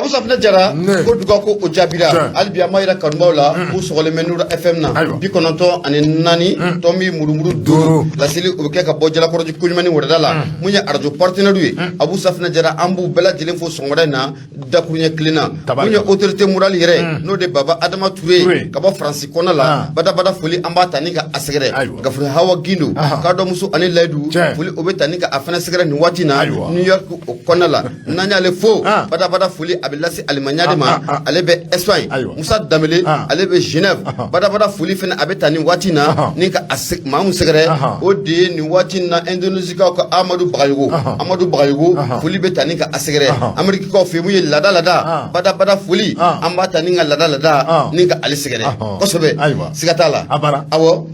Abu Safinɛ Jara ko duga ko o jaabira hali bi an b'a yira kanubaw la k'u sɔgɔlen bɛ Nura FM na 94 tomi murumuru 5 laseli o bɛ kɛ ka bɔ Jalakɔrɔji koɲuman ni wɛrɛda la mun ye arajo partenaire ye Abu Safinɛ Jara an b'u bɛɛ lajɛlen fo sɔgɔmada in na dakuruɲɛ kelen na mun ye autorité morale yɛrɛ n'o de Baba Adama Ture ka bɔ Faransi kɔnɔ la badabada foli an b'a ta ni ka a sɛgɛrɛ Gafuru Hawa Gindo kadɔmuso ani Layidu foli o bɛ ta ni ka a fana sɛgɛrɛ nin waati na New York o kɔnɔna la n'an y'ale fo badabada foli a bɛ lase Alimanya de ma ale bɛ Espagne Musa Danbele ale bɛ Genève badabada foli fana a bɛ ta nin waati na ni ka maa min sɛgɛrɛ o de ye nin waati na Indonésikaw ka Amadu Bagayogo Amadu Bagayogo foli bɛ ta ni ka a sɛgɛrɛ Amerikikaw fɛ mun ye laada laada badabada foli an b'a ta ni ka laada laada ni ka ale sɛgɛrɛ kosɛbɛ siga t'a la awɔ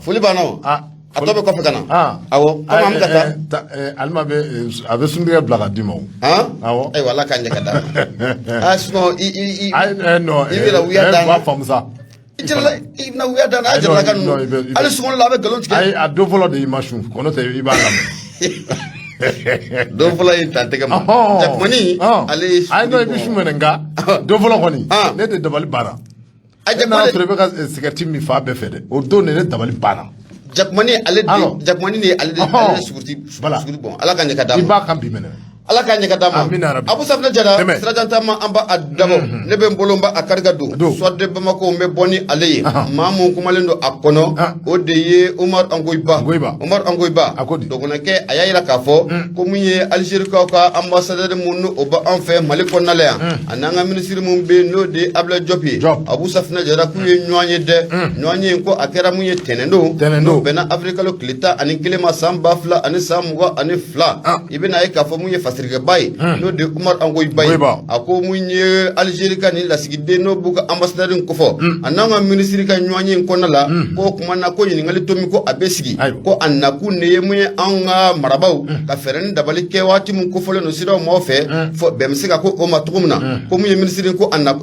foli banna a tɔ bɛ kɔfɛ ka na awɔ komi an bɛ ka taa Alima bɛ a bɛ suntigɛ bila ka d'i ma o awɔ ayiwa Ala k'an ɲɛ ka d'a ma aa sinon i i i i bɛna wuya d'a ma faamu sa i jɛnɛ i bɛna wuya d'a ma a jɛnɛ ka ninnu hali sunkalo la a bɛ nkalon tigɛ ayi a don fɔlɔ de i ma sun kɔnɔ tɛ i b'a lamɛn don fɔlɔ ye dan tɛgɛ ma jakumani ale ye ayi non i bɛ sun mɛnɛ nka don fɔlɔ kɔni ne de dabali banna a ne n'a sɔrɔ i bɛ ka sigɛriti min fan bɛɛ fɛ dɛ o don de ne dabali banna jakumani ale de jakumani de ale de ale de suguti suguti bɔn Ala ka ɲɛ ka d'a ma i b'a kan bi minɛ Ala k'a ɲɛ ka d'a ma Abu Safinɛ Jara sirajantama an b'a dabɔ ne bɛ n bolo n b'a kari ka don Soir de Bamako n bɛ bɔ ni ale ye maa mun kumalen don a kɔnɔ o de ye Umar Angoyiba Umar Angoyiba dɔgɔnɔkɛ a y'a yira k'a fɔ ko mun ye Alizerikaw ka ambassadeur mun n'o bɛ an fɛ Mali kɔnɔna la yan a n'an ka minisiri mun bɛ yen n'o de ye Ablaye Diop ye Abu Safinɛ Jara k'u ye ɲɔgɔn ye dɛ ɲɔgɔn ye ko a kɛra mun ye tɛnɛn don n'o bɛnna avril kalo tile 11 ma san 2022 i bɛna ye k'a fɔ mun ye fasirikɛba ye n'o de ye Umar Angoyiba ye a ko mun ye Alizeri ka nin lasigiden n'o b'u ka ambassadeur in kofɔ a n'an ka minisiri ka ɲɔgɔn ye in kɔnɔna la ko kuma na ko ɲininkali tomi ko a bɛ sigi ko a nakun de ye mun ye anw ka marabaaw ka fɛɛrɛ ni dabali kɛ waati min kofɔlen don CEDEAO maaw fɛ fɔ bɛn bɛ se ka ko o ma cogo min na ko mun ye minisiri ko a na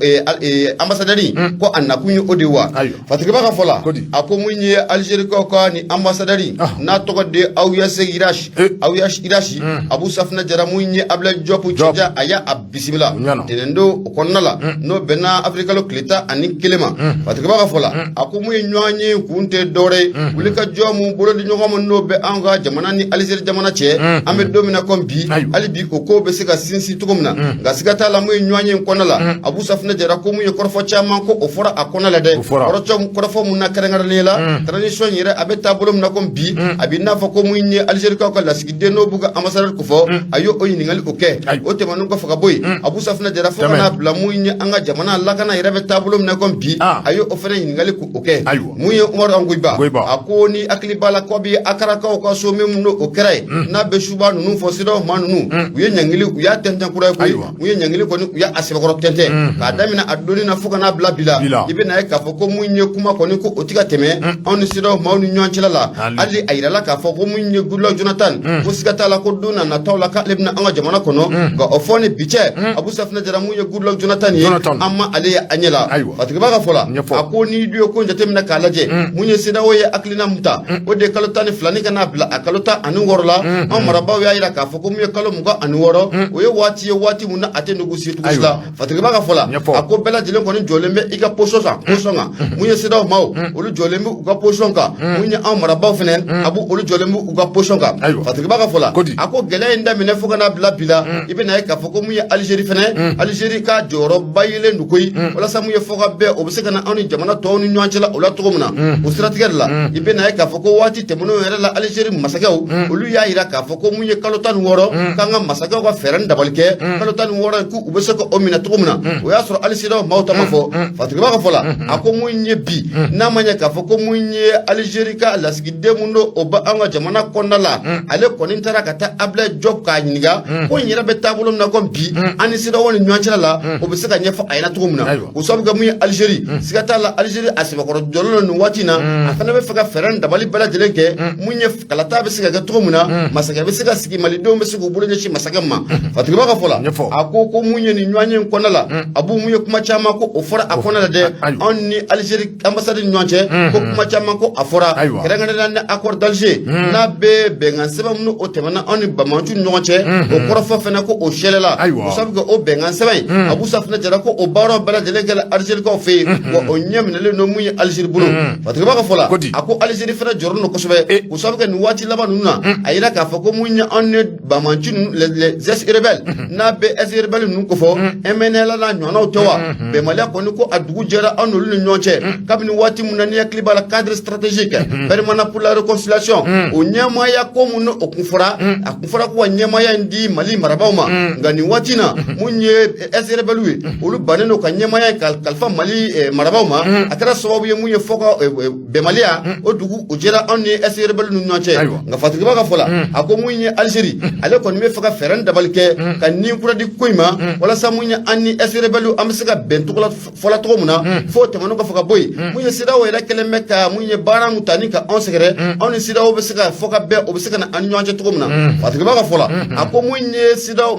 ambassadeur ko a nakun ye o de ye wa Fatigiba ka fɔ la a ko mun ye Alizerikaw ka ni ambassadeur n'a tɔgɔ de Awiyase Irashi Awiyase Irashi Abu Safinɛ Jara mun ye Ablaye Diop cɛja a y'a bisimila tɛnɛn don o kɔnɔna la n'o bɛnna avril kalo tile 11 ma Fatigiba ka fɔ la a ko mun ye ɲɔgɔn ye kun tɛ dɔwɛrɛ ye wuli ka jɔ mun bolo di ɲɔgɔn ma n'o bɛ an ka jamana ni Alizeri jamana cɛ an bɛ don min na komi bi hali bi o ko bɛ se ka sinsin cogo min na nka siga t'a la mun ye ɲɔgɔn ye in kɔnɔna la Abu Safinɛ Jara ko mun ye kɔrɔfɔ caman ko o fɔra a kɔnɔna la dɛ kɔrɔfɔ mun na kɛrɛnkɛrɛnnenya la transition yɛrɛ a bɛ taabolo min na komi bi a b'i n'a fɔ ko mun ye Alizerikaw ka lasigiden n'o b'u ka ambassadeur kofɔ a y'o ɲininkali o kɛ o tɛmɛnen kɔfɛ ka bɔ yen Abu Safinɛ Jara fo ka n'a bila mun ye an ka jamana lakana yɛrɛ bɛ taabolo min na komi bi a y'o fana ɲininkali k'o kɛ mun ye Umaru Angoyiba a ko ni hakili b'a la ko bi Akarakaw ka sommet min n'o kɛra yen n'a bɛ suba ninnu fɔ CEDEAO maa ninnu u ye ɲangili u y'a tɛntɛn kura ye koyi u ye ɲangili kɔni u y'a sɛbɛkɔrɔ tɛntɛn k'a daminɛ a donni na fo ka n'a bila bi la i bɛna ye k'a fɔ ko mun ye kuma kɔni ko o tɛ ka tɛmɛ anw ni CEDEAO maaw ni ɲɔgɔn cɛla la hali a yirala k'a fɔ ko mun ye Goodluck Jonathan ko siga t'a la ko don na nataw la k'ale bɛna an ka jamana kɔnɔ nka o fɔ ni bi cɛ Abu Safinɛ Jara mun ye Goodluck Jonathan ye an ma ale ye a ɲɛ la Fatigiba ka fɔ la a ko n'i dun ye ko jateminɛ k'a lajɛ mun ye CEDEAO ye hakilina mun ta o de ye kalo 12 ni ka n'a bila a kalo 16 la an marabaaw y'a jira k'a fɔ ko mun ye kalo 26 o ye waati ye waati mun na a tɛ négocier cogo si la Fatigiba ka fɔ la a ko bɛɛ lajɛlen kɔni jɔlen bɛ i ka position kan position kan mun ye CEDEAO maaw olu jɔlen bɛ u ka position kan mun ye anw marabaaw fana a b'u olu jɔlen bɛ u ka position kan Fatigiba ka fɔ la a ko gɛlɛya in daminɛ fo ka n'a bila bi la i bɛna ye k'a fɔ ko mun ye Algérie fana Algérie ka jɔyɔrɔba yelen don koyi walasa mun ye fɔ ka bɛn o bɛ se ka na anw ni jamana tɔw ni ɲɔgɔn cɛla o la cogo min na o siratigɛ de la i bɛna ye k'a fɔ ko waati tɛmɛnenw yɛrɛ la Algérie masakɛw olu y'a jira k'a fɔ ko mun ye kalo 16 k'an ka masakɛw ka fɛɛrɛ ni dabali kɛ kalo 16 in k'u bɛ se ka o minɛ cogo min na o y'a sɔrɔ hali CEDEAO maaw ta ma fɔ Fatigiba ka fɔ la a ko mun ye bi n'a ma ɲɛ k'a fɔ ko mun ye Algérie ka lasigiden mun don o bɛ an ka jamana kɔnɔna la ale kɔni taara ka taa Ablaye Diop k'a ɲininka ko in yɛrɛ bɛ taabolo min na komi bi an ni CEDEAO ni ɲɔgɔn cɛla la o bɛ se ka ɲɛfɔ a ɲɛna cogo min na o sababu kɛ mun ye Algérie siga t'a la Algérie a sɛbɛkɔrɔ jɔlen don nin waati in na a fana bɛ fɛ ka fɛɛrɛ ni dabali bɛɛ lajɛlen kɛ mun ye kalata bɛ se ka kɛ cogo min na masakɛ bɛ se ka sigi malidenw bɛ se k'u bolo ɲɛsin masakɛ ma Fatigiba ka fɔ la a ko mun ye nin ɲɔgɔn ye in kɔnɔna la a b'u mun ye kuma caman ko o fɔra a kɔnɔna la dɛ anw ni Algérie ambassade ni ɲɔgɔn cɛ ko kuma caman ko a fɔra kɛrɛnkɛrɛnnenya ni accord d'Alger n'a bɛ bɛnkan sɛbɛn minnu o tɛmɛna anw ni banbaanciw ni ɲɔgɔn cɛ O kɔrɔfɔ fana ko o sɛlɛla, o sabu kɛ o bɛnkan sɛbɛn in, Abu Safinɛ Jara, ko o baaraw bɛɛ lajɛlen kɛla Alizerikaw fɛ yen, wa o ɲɛ minɛlen don mun ye Alizeri bolo. Fatigiba ka fɔ la, a ko Alizeri fana jɔrɔlen don kosɛbɛ, o sabu kɛ nin waati laban ninnu na, a yira k'a fɔ ko mun ye anw ni banbaanci ninnu, les ex-rebelles, n'a bɛ ex-rebelles ninnu kofɔ, MNLA n'a ɲɔgɔnnaw tɛ wa, bɛnbaliya kɔni ko a dugu jɛra anw n'olu ni ɲɔgɔn cɛ kabini waati min na. N'i hakili b'a la, cadre stratégique permanent pour la réconciliation, o ɲɛmaaya ko mun o kun fɔra, a kun fɔra ko ka ɲɛmaaya in di Mali marabaaw ma. Nka nin waati na, mun ye ex-rebelles ye, olu bannen don ka ɲɛmaaya in kalifa Mali marabaaw ma. A kɛra sababu ye mun ye fɔ ka bɛnbaliya o dugu o jɛra anw ni ex-rebelles ni ɲɔgɔn cɛ. Nka Fatigiba ka fɔ la, a ko mun ye Alizeri, ale kɔni bɛ fɛ ka fɛɛrɛ ni dabali kɛ ka ni kura di ko in ma, walasa mun ye an ni ex-rebelles an bɛ se ka bɛn cogo la fɔla cogo min na, fo tɛmɛnen kɔfɛ ka bɔ yen, mun ye CEDEAO yɛrɛ kɛlen bɛ ka mun ye baara mun ta ni ka anw sɛgɛrɛ, anw ni CEDEAO bɛ se ka fɔ ka bɛn, o bɛ se ka na an ni ɲɔgɔn cɛ cogo min na. Fatigiba ka fɔ la, a ko mun ye CEDEAO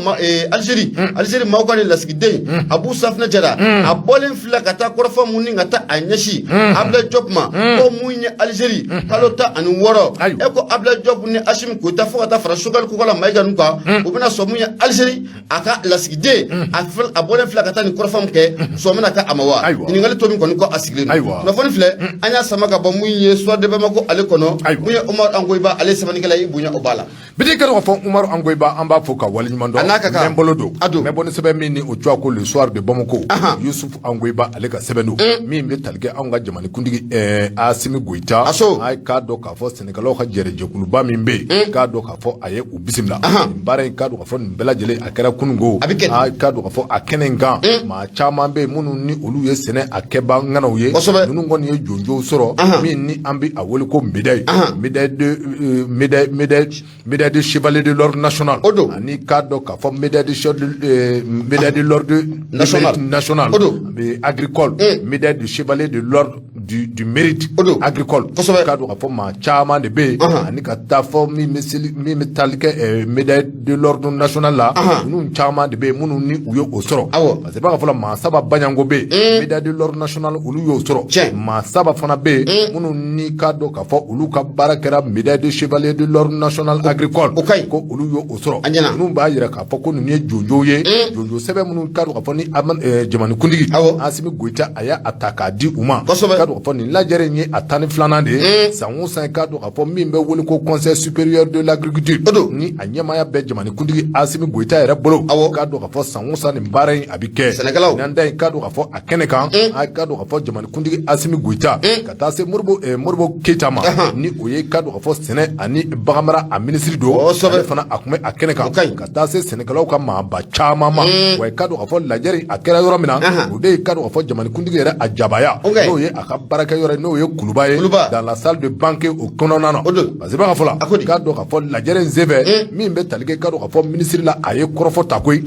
Alizeri maaw ka nin lasigiden Abu Safinɛ Jara, a bɔlen filɛ ka taa kɔrɔfɔ mun ni ka taa a ɲɛsin Abdoulaye Diop ma, ko mun ye Alizeri kalo 16, e ko Abdoulaye Diop ni Asimi Goyita fo ka taa fara Choguel Kokala Mayiga ninnu kan, u bɛna sɔn mun ye Alizeri a ka lasigiden a bɔlen filɛ ka taa nin kɔrɔfɔ min kɛ, sɔn bɛna kɛ a ma wa? Ɲininkali to min kɔni ko a sigilen don. Kunnafoni filɛ, an y'a sama ka bɔ mun ye Soir de Bamako ale kɔnɔ, mun ye Umaru Angoyiba ale sɛbɛnnikɛla ye, bonya o b'a la. Bidi kɛra k'a fɔ Umaru Angoyiba, an b'a fo ka waleɲuman dɔn. A n'a ka kan. N bolo don. A don. N bɛ bɔ ni sɛbɛn min ni o tɔgɔ ko Le Soir de Bamako, Yusuf Angoyiba ale ka sɛbɛn don min bɛ tali kɛ anw ka jamanakuntigi Asimi Goyita. Aso. A k'a dɔn k'a fɔ sɛnɛkɛlaw ka jɛrɛjɛkuluba min bɛ yen, k'a dɔn k'a fɔ a ye u bisimila nin baara in, k'a dɔn k'a fɔ nin bɛɛ lajɛlen a kɛra kununko. A bɛ kɛ ten. A k'a dɔn k'a fɔ a kɛnɛ in kan, maa caman bɛ yen minnu ni olu ye sɛnɛ a kɛba ŋanaw ye. Ninnu kɔni ye jonjow sɔrɔ min ni an bɛ a wele ko médaille, médaille de médaille médaille médaille de chevalier de l'ordre national. O don. Ani k'a dɔn k'a fɔ médaille de chef de médaille de l'ordre national. National. O don. Agricole, médaille de chevalier de l'ordre du mérite O don. agricole. K'a dɔn k'a fɔ maa caman de bɛ yen, ani ka taa fɔ min bɛ seli min bɛ tali kɛ médaille de l'ordre national la, ninnu caman de bɛ yen minnu ni u ye o sɔrɔ. Parce que b'a fɔ la, maa saba baɲanko bɛ yen, médaille de l'ordre national olu y'o sɔrɔ. Maa saba fana bɛ yen minnu ni k'a dɔn k'a fɔ olu ka baara kɛra médaille de chevalier de l'ordre national agricole. O ka ɲi. Ko olu y'o sɔrɔ. A ɲɛna. Ninnu b'a yira k'a fɔ ko ninnu ye jonjow ye, jonjo sɛbɛn minnu k'a dɔn k'a fɔ ni jamanakuntigi Asimi Goyita a y'a ta k'a di u ma. K'a dɔn k'a fɔ nin lajɛrɛ in ye a 12nan de ye. San o san, k'a dɔn k'a fɔ min bɛ wele ko Conseil supérieur de l'agriculture, O don. ni a ɲɛmaaya bɛ jamanakuntigi Asimi Goyita yɛrɛ bolo, k'a dɔn k'a fɔ san o san nin baara in a bɛ kɛ. Sɛnɛkɛlaw. N'an da yen, k'a dɔn k'a fɔ a kɛnɛ kan, a k'a dɔn k'a fɔ jamanakuntigi Asimi Goyita ka taa se Modibo Keyita ma, ni o ye k'a dɔn k'a fɔ sɛnɛ ani baganmara a minisiri don, ale fana a tun bɛ a kɛnɛ kan, O ka ɲi. ka taa se sɛnɛkɛlaw ka maaba caman ma. Wa i k'a dɔn k'a fɔ lajɛrɛ a kɛra yɔrɔ min na, o de ye k'a dɔn k'a fɔ jamanakuntigi yɛrɛ a jabaya, n'o ye a ka baarakɛ yɔrɔ ye, n'o ye Kuluba ye, Kuluba. dans la salle de banquet o kɔnɔna na. O don. Parce que b'a fɔ la, A ko di? k'a dɔn k'a fɔ lajɛrɛ in senfɛ, min bɛ tali kɛ k'a dɔn k'a fɔ minisiri la, a ye kɔrɔfɔ ta koyi.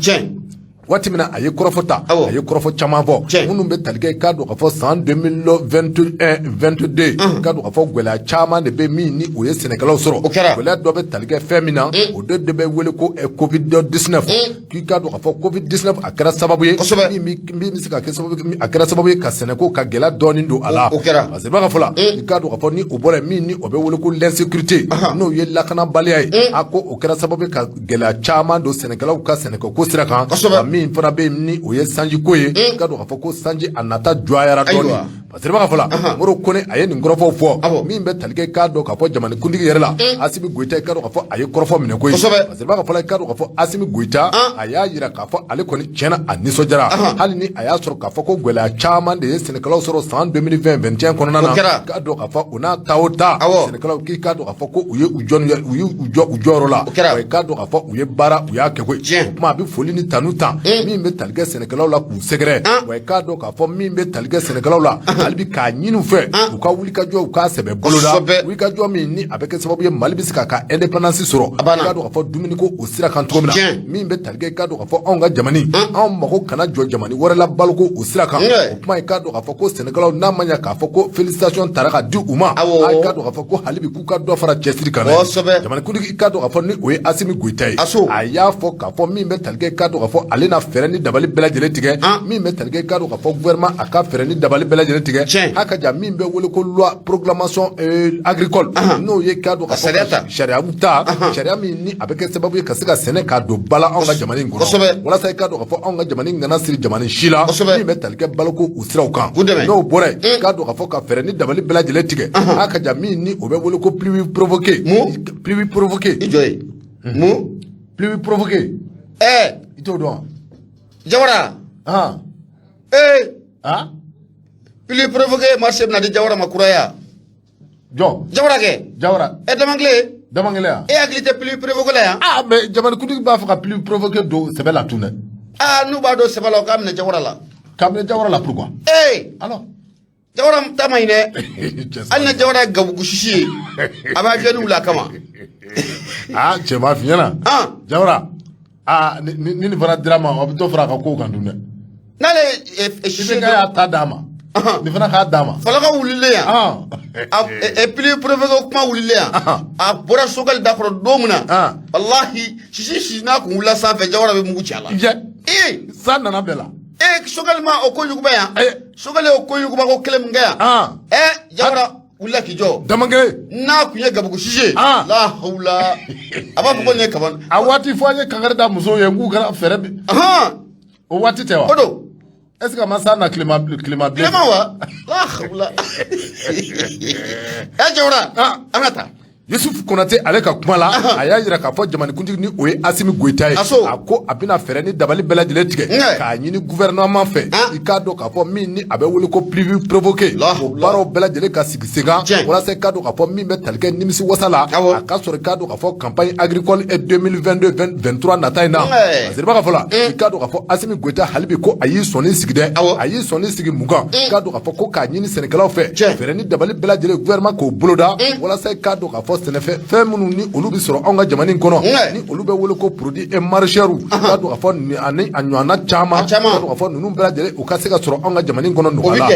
Waati min na a ye kɔrɔfɔ ta, a ye kɔrɔfɔ caman fɔ minnu bɛ tali kɛ k'a dɔn k'a fɔ san 2021 22, k'a dɔn k'a fɔ gɛlɛya caman de bɛ min ni o ye sɛnɛkɛlaw sɔrɔ. O kɛra. Gɛlɛya dɔ bɛ tali kɛ fɛn min na, o de bɛ wele ko Covid 19, k'i k'a dɔn k'a fɔ Covid 19 a kɛra sababu ye min bɛ se ka kɛ sababu ye, a kɛra sababu ye ka sɛnɛko ka gɛlɛya dɔɔnin don a la. O kɛra. Parce que b'a ka fɔ la, i k'a dɔn k'a fɔ ni o bɔra yen, min ni o bɛ wele ko l'insécurité, n'o ye lakanabaliya ye, a ko o kɛra sababu ye ka gɛlɛya caman don sɛnɛkɛlaw ka sɛnɛkɛko sira kan. Wa min fana bɛ yen ni o ye sanjiko ye, k'a dɔn k'a fɔ ko sanji a nata jɔyara dɔɔnin. Parce que b'a ka fɔ la, Modibo Kone a ye nin kɔrɔfɔw fɔ min bɛ tali kɛ k'a dɔn k'a fɔ jamanakuntigi yɛrɛ la, Asimi Goyita, k'a dɔn k'a fɔ a ye kɔrɔfɔ minɛ koyi. Parce que b'a ka fɔ la, k'a dɔn k'a fɔ Asimi Goyita a y'a yira k'a fɔ ale kɔni tiɲɛna a nisɔndiyara, hali ni a y'a sɔrɔ k'a fɔ ko gɛlɛya caman de ye sɛnɛkɛlaw sɔrɔ san 2020 21 kɔnɔna na. O kɛra. K'a dɔn k'a fɔ o n'a ta o ta, sɛnɛkɛlaw k'i k'a dɔn k'a fɔ ko u ye u jɔ u y'u jɔ u jɔyɔrɔ la. O kɛra. Wa i k'a dɔn k'a fɔ u ye baara u y'a kɛ koyi. O kuma a bɛ foli ni tanu ta min bɛ tali kɛ sɛnɛkɛlaw la k'u sɛgɛrɛ. Wa i k'a dɔn k'a fɔ min bɛ tali kɛ sɛnɛkɛlaw la, hali bi k'a ɲini u fɛ u ka wuli ka jɔ, u k'a sɛbɛ boloda, wuli ka jɔ min ni a bɛ kɛ sababu ye Mali bɛ se k'a ka indépendance sɔrɔ, A banna. I k'a dɔn k'a fɔ dumuniko o sira kan cogo min na, min bɛ tali kɛ i k'a dɔn k'a fɔ anw ka jamana, anw mago kana jɔ jamana wɛrɛ la baloko o sira kan. O kuma i k'a dɔn k'a fɔ ko sɛnɛkɛlaw n'a ma ɲɛ k'a fɔ ko félicitation tara ka di u ma, a k'a dɔn k'a fɔ ko hali bi k'u ka dɔ fara cɛsiri kan dɛ. Jamanakuntigi i k'a dɔn k'a fɔ ni o ye Asimi Goyita ye, a y'a fɔ k'a fɔ min bɛ tali kɛ k'a dɔn k'a fɔ ale na fɛɛrɛ ni dabali bɛɛ lajɛlen tigɛ, min bɛ tali kɛ k'a dɔn k'a fɔ gouvernement a ka fɛɛrɛ ni dabali bɛɛ lajɛlen tigɛ. tigɛ a ka ja min bɛ wele ko loi programmation agricole, n'o ye k'a dɔn ka sariya ta, sariya ta, sariya min ni a bɛ kɛ sababu ye ka se ka sɛnɛ k'a don ba la anw ka jamana in kɔnɔ, walasa i k'a dɔn k'a fɔ anw ka jamana in kana siri jamana si la min bɛ tali kɛ baloko u siraw kan. N'o bɔra yen, k'a dɔn k'a fɔ ka fɛɛrɛ ni dabali bɛɛ lajɛlen tigɛ a ka ja min ni o bɛ wele ko pluie provoquée. Pluie provoquée. I jɔ yen, mun? Pluie provoquée. I t'o dɔn? Jawara. Pluie provoquée, marché bɛna di Jawara ma kuraya. Jɔn? Jawara kɛ. Jawara. Damankelen. Damankelen yan. E hakili tɛ pluie provoquée la yan? Ah, mais jamanakuntigi b'a fɛ ka pluie provoquée don sɛbɛ la tun dɛ. Aa, n'u b'a dɔn sɛbɛ la, o k'a minɛ Jawara la. K'a minɛ Jawara la, pourquoi? Alors. Jawara ta ma ɲi dɛ. Hali ni Jawara ye gabugu sisi ye, a b'a fiyɛ ni wuli a kama. Aa, cɛ b'a f'i ɲɛna. Jawara, aa, ni nin fana dira ma, a bɛ dɔ fara a ka kow kan dun dɛ. N'ale ye sisi y'a ta d'a ma, nin fana k'a d'a ma. Falaka wulilen yan, a pluie provoquée kuma wulilen yan, a bɔra Sogɛli da kɔrɔ don min na, walahi, sisi sisi n'a kun wulila sanfɛ, Jawara bɛ mugu ci a la. San nana bɛɛ la. Sogɛli ma o ko yuguba yan. Sogɛli o ko yuguba ko kelen min kɛ yan, Jawara wulila k'i jɔ. Damankelen. N'a kun ye gabugu sisi ye, la hawula, a b'a fɔ ko nin ye kaba. A waati fɔ an ye kankari da musow ye k'u kana fɛɛrɛ bi. O waati tɛ wa? O don. Est ce que a ma san na tilema tilema bilen? Tilema wa, la hawula. Jawara, an ka taa. Yusuf Konate, ale ka kuma la, a y'a jira k'a fɔ jamanakuntigi ni o ye Asimi Goyita ye, a ko a bɛna fɛɛrɛ ni dabali bɛɛ lajɛlen tigɛ k'a ɲini gouvernement fɛ, i k'a dɔn k'a fɔ min ni a bɛ wele ko pluie provoquée, o baaraw bɛɛ lajɛlen ka sigi sen kan, walasa i k'a dɔn k'a fɔ min bɛ tali kɛ nimisi wasa la, a ka sɔrɔ i k'a dɔn k'a fɔ campagne agricole 2022 23 nata in na. Masiriba ka fɔ la, i k'a dɔn k'a fɔ Asimi Goyita hali bi ko a y'i sɔnni sigi dɛ. A y'i sɔnni sigi mun kan? I k'a dɔn k'a fɔ ko k'a ɲini sɛnɛkɛlaw fɛ, fɛɛrɛ ni dabali bɛɛ lajɛlen, gouvernement k'o boloda, walasa i k'a dɔn k'a fɔ sɛnɛfɛn fɛn minnu ni olu bɛ sɔrɔ anw ka jamana in kɔnɔ, ni olu bɛ wele ko produit et maraîchers, k'a dɔn k'a fɔ ani a ɲɔgɔnna caman, k'a dɔn k'a fɔ ninnu bɛɛ lajɛlen u ka se ka sɔrɔ anw ka jamana in kɔnɔ nɔgɔya la.